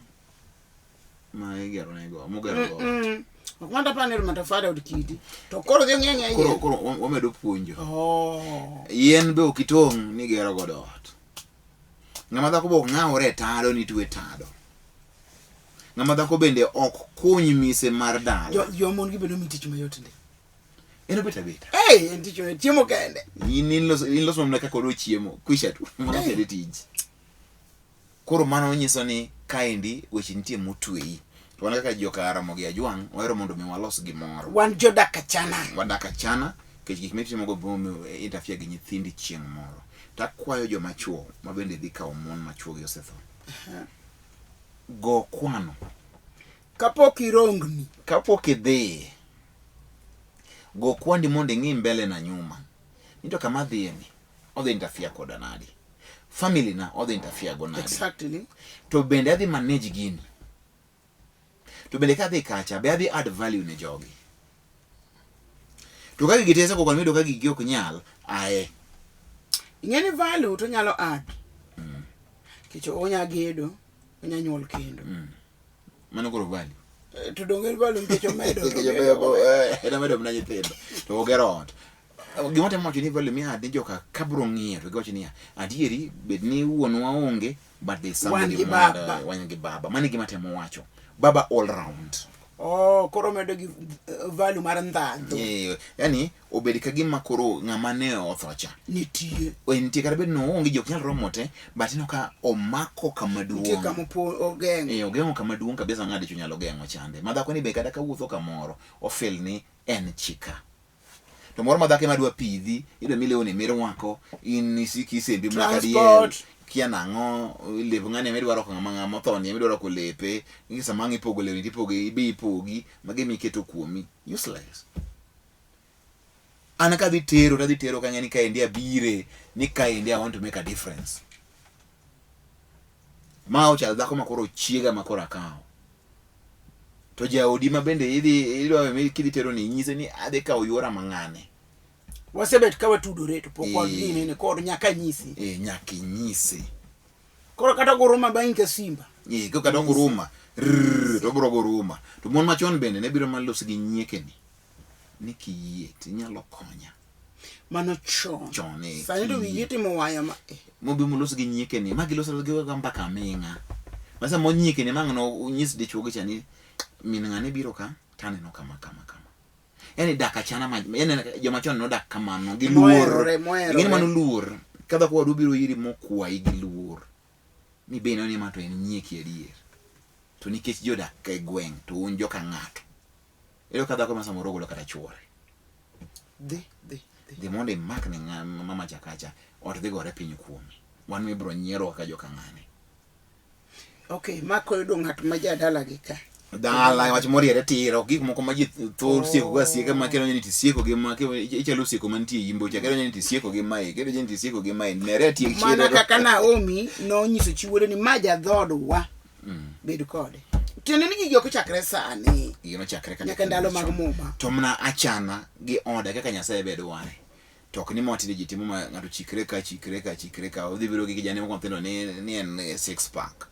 [SPEAKER 1] ma igero ne go, mogero go.
[SPEAKER 2] Ok mata panel matafari od kidi. To koro dhi ong'e ng'e
[SPEAKER 1] Koro
[SPEAKER 2] yien.
[SPEAKER 1] koro wamedo puonjo.
[SPEAKER 2] Oh.
[SPEAKER 1] Yien be ok itong' ni igero godo ot. Ng'ama dhako be ok ng'awre e tado ni twe tado. Ng'ama dhako bende ok kuny mise mar dala.
[SPEAKER 2] Jo jo mon gi bedo mi tich mayot ndi.
[SPEAKER 1] En obet abeta.
[SPEAKER 2] Hey, en tich mayot chiemo kende.
[SPEAKER 1] In in loso mana kaka odwa chiemo. Kwisha tu. Mano kende tij. Koro mano nyiso ni kaendi weche nitie motweyi. To wan kaka joka Ramogi Ajwang' wahero mondo mi walos gimoro.
[SPEAKER 2] Wan jodak achana.
[SPEAKER 1] Wadak achana nikech gik mitimogo biro miyo interfere gi nyithindi chieng' moro. To akwayo joma chuo ma bende dhi kawo mon ma chuogi osetho. Go kwano.
[SPEAKER 2] Kapok irongni.
[SPEAKER 1] Kapok idhi. Go kwandi mondo ing'i mbele na nyuma. Ni to kama adhiye ni, odhi interfere koda nadi? Family na odhi interfere go nadi?
[SPEAKER 2] Exactly.
[SPEAKER 1] To bende adhi manage gini. To bende kadhi kacha, be adhi add value ne jogi. To ka gigi tese koko miyudo ka gigi ok nyal, aye.
[SPEAKER 2] Ing'e ni value to nyalo add. Nikech onya gedo, onya nyuol kendo.
[SPEAKER 1] Mano koro value.
[SPEAKER 2] Eh, To donge en value nikech omedo.
[SPEAKER 1] Nikech omedo, eh, en omedo mana nyithindo. To ogero ot. Gima temo wacho ni value mi add ni joka kabro ng'iyo to giwacho niya, adieri bed ni wuonwa onge but there's
[SPEAKER 2] Wan
[SPEAKER 1] somebody
[SPEAKER 2] gi
[SPEAKER 1] mondo-
[SPEAKER 2] baba.
[SPEAKER 1] wan gi baba. Mano e gima temo wacho. Baba all round.
[SPEAKER 2] Oh, koro omedo gi eh, value mar ndhadhu.
[SPEAKER 1] Eh, yani obed ka gima koro ng'ama ne otho cha.
[SPEAKER 2] Nitie.
[SPEAKER 1] Eh, Nitie kata bed ni oonge ji ok nyal romo te, but ineno ka omako kama
[SPEAKER 2] Nitie
[SPEAKER 1] duong'.
[SPEAKER 2] kama ogeng'o.
[SPEAKER 1] Eh, ogeng'o kama duong' kabisa ng'a dichuo nyalo geng'o chande. Ma dhako ni be kata kawuotho kamoro, ofil ni en chika. To moro ma dhako ema dwa pidhi, idwa mi lewni mirwako, in isiki isembi mana ka diel.
[SPEAKER 2] Transport.
[SPEAKER 1] Kia nang'o, lep ng'ani ema idwa rwako ng'ama ng'ama otho ni ema idwa rwako lepe. Ni sama ang' ipogo lewni tipogo ibe ipogi, magi ema iketo kuomi. Useless. An kadhi tero tadhi tero kang'e ni kaendi abire, ni kaendi I want to make a difference. Ma ochal dhako ma koro chiega ma koro akawo. To jaodi ma bende idhi idwa mi kidhi tero ni inyise ni adhi kawo yuora ma ng'ane.
[SPEAKER 2] Wasebet ka watudore to pok
[SPEAKER 1] Eh.
[SPEAKER 2] wadhi nene koro nyaka nyisi.
[SPEAKER 1] Eh, nyaka inyise.
[SPEAKER 2] Koro kata guruma bang'i ka simba.
[SPEAKER 1] Eh, kaka dongo ruma, rrrr, to obiro guruma. To mon machon bende ne biro mana loso gi nyiekeni. Ni kiyie to inyalo konya.
[SPEAKER 2] Mano chon.
[SPEAKER 1] Chon, eh,
[SPEAKER 2] Sani to
[SPEAKER 1] kiyie.
[SPEAKER 2] wigi timo waya ma eh.
[SPEAKER 1] Mobi molos gi nyiekeni. Ma giloso gi ga mbaka aming'a. Ma sama onyiekeni ma ang' no nyis dichuo gi cha ni min ng'ane biro ka taneno kama kama kama. Yani dak achana ma yani joma chon nodak kamano gi luor.
[SPEAKER 2] Moherore, moherore.
[SPEAKER 1] Ing'e ni mano luor. Ka dhako wadu biro iri mokwayi gi luor. Mi be ineno ni ma to en nyieki adier. To nikech ji odak e gweng' to un joka ng'ato. Iyudo ka dhako ma samoro ogolo kata chuore.
[SPEAKER 2] Dhi, dhi, dhi.
[SPEAKER 1] Dhi mondo imak ne ng'a mama cha kacha ot dhi gore piny kuomi. Wan mibro nyiero kaka joka ng'ane.
[SPEAKER 2] Okay, ma koyudo ng'at ma jadalagi ka.
[SPEAKER 1] Dala wach moriere tir ok gik moko ma ji thor sieko go asieka ma kelo ni tisieko gi ma kelo ichalo sieko mantie e imbo cha kelo ni tisieko gi mae kelo ni tisieko gi mae nere atiek
[SPEAKER 2] Mana
[SPEAKER 1] chielo
[SPEAKER 2] kaka Naomi nonyiso chi wuode ni ma jadhodwa. Bed kode. Tiende ni gigi ok ochakre sani.
[SPEAKER 1] Gigi nochakre kata
[SPEAKER 2] Nyaka ndalo mag Muma.
[SPEAKER 1] To mana achana gi oda kaka Nyasaye be dware. To ok ni ma tinde ji timo ma ng'ato chikre ka chikre ka chikre ka odhi bedo gi kijane moko matindo ni ni en six pack.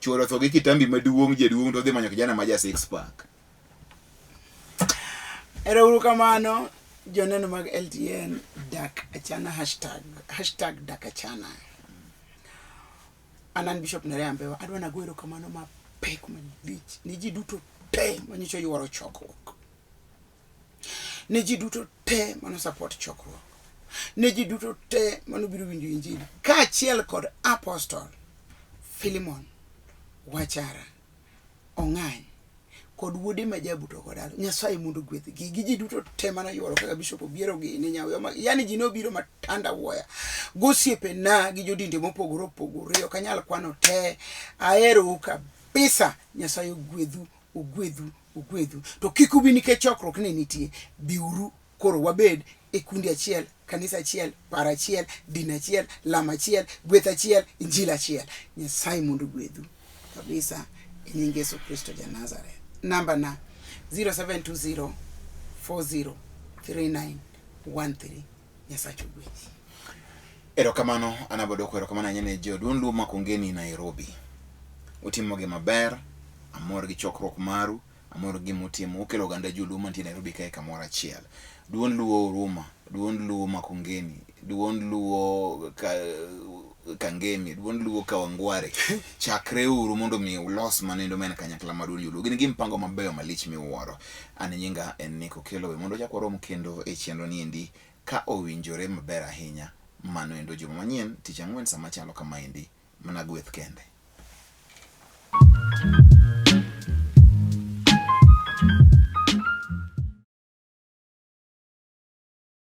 [SPEAKER 1] Chuore otho gi kitambi maduong' jaduong' to odhi manyo kijana ma ja six pack.
[SPEAKER 2] Ero uru kamano joneno mag LTN dak achana hashtag, hashtag dak achana. An an Bishop Nerea Mbewa adwa nago erokamano mapek malich ne ji duto te manyocha oyuoro chokruok. Ne ji duto te mano support chokruok. Ne ji duto te mano biro winjo injili kaachiel kod Apostle Philemon Wachara Ong'any kod wuode ma jabuto kod alo. Nyasaye mondo ogwedhgi gi ji duto te mane oyuoro kaka Bishop Obiero gini nyawe ma yani ji nobiro matanda wuoya. Gosiepena gi jodinde mopogore opogore ok anyal kwano te. Aherou kabisa. Nyasaye ogwedhu, ogwedhu, ogwedhu. To kik ubi nikech chokruok ne nitie. Biuru koro wabed e kundi achiel, kanisa achiel, paro achiel, din achiel, lamo achiel, gweth achiel, injili achiel. Nyasaye mondo ogwedhu kabisa e nying Yesu Kristo ja Nazareth. Namba na 0720 40 3913. Nyasaye ogwedhi.
[SPEAKER 1] Erokamano, an abodoko erokamano ahinya ne joduond Luo Makongeni Nairobi. Utimo gima ber, amor gi chokruok maru, Amor gi gima utimo, ukelo oganda joluo mantie Nairobi kae kamoro achiel. Duond Luo Huruma, duond Luo Makongeni, duond Luo ka, Kangemi, duond Luo Kawangware. Chakre uru mondo mi ulos manendo ma en kanyakla mar duond joluo. Gin gi mpango mabeyo malich miwuoro. An nyinga en Nick Okello, we mondo wachak warom kendo e chenro niendi ka owinjore maber ahinya. Mano endo juma manyien, tich ang'wen sama chalo kamaendi, mana gweth kende.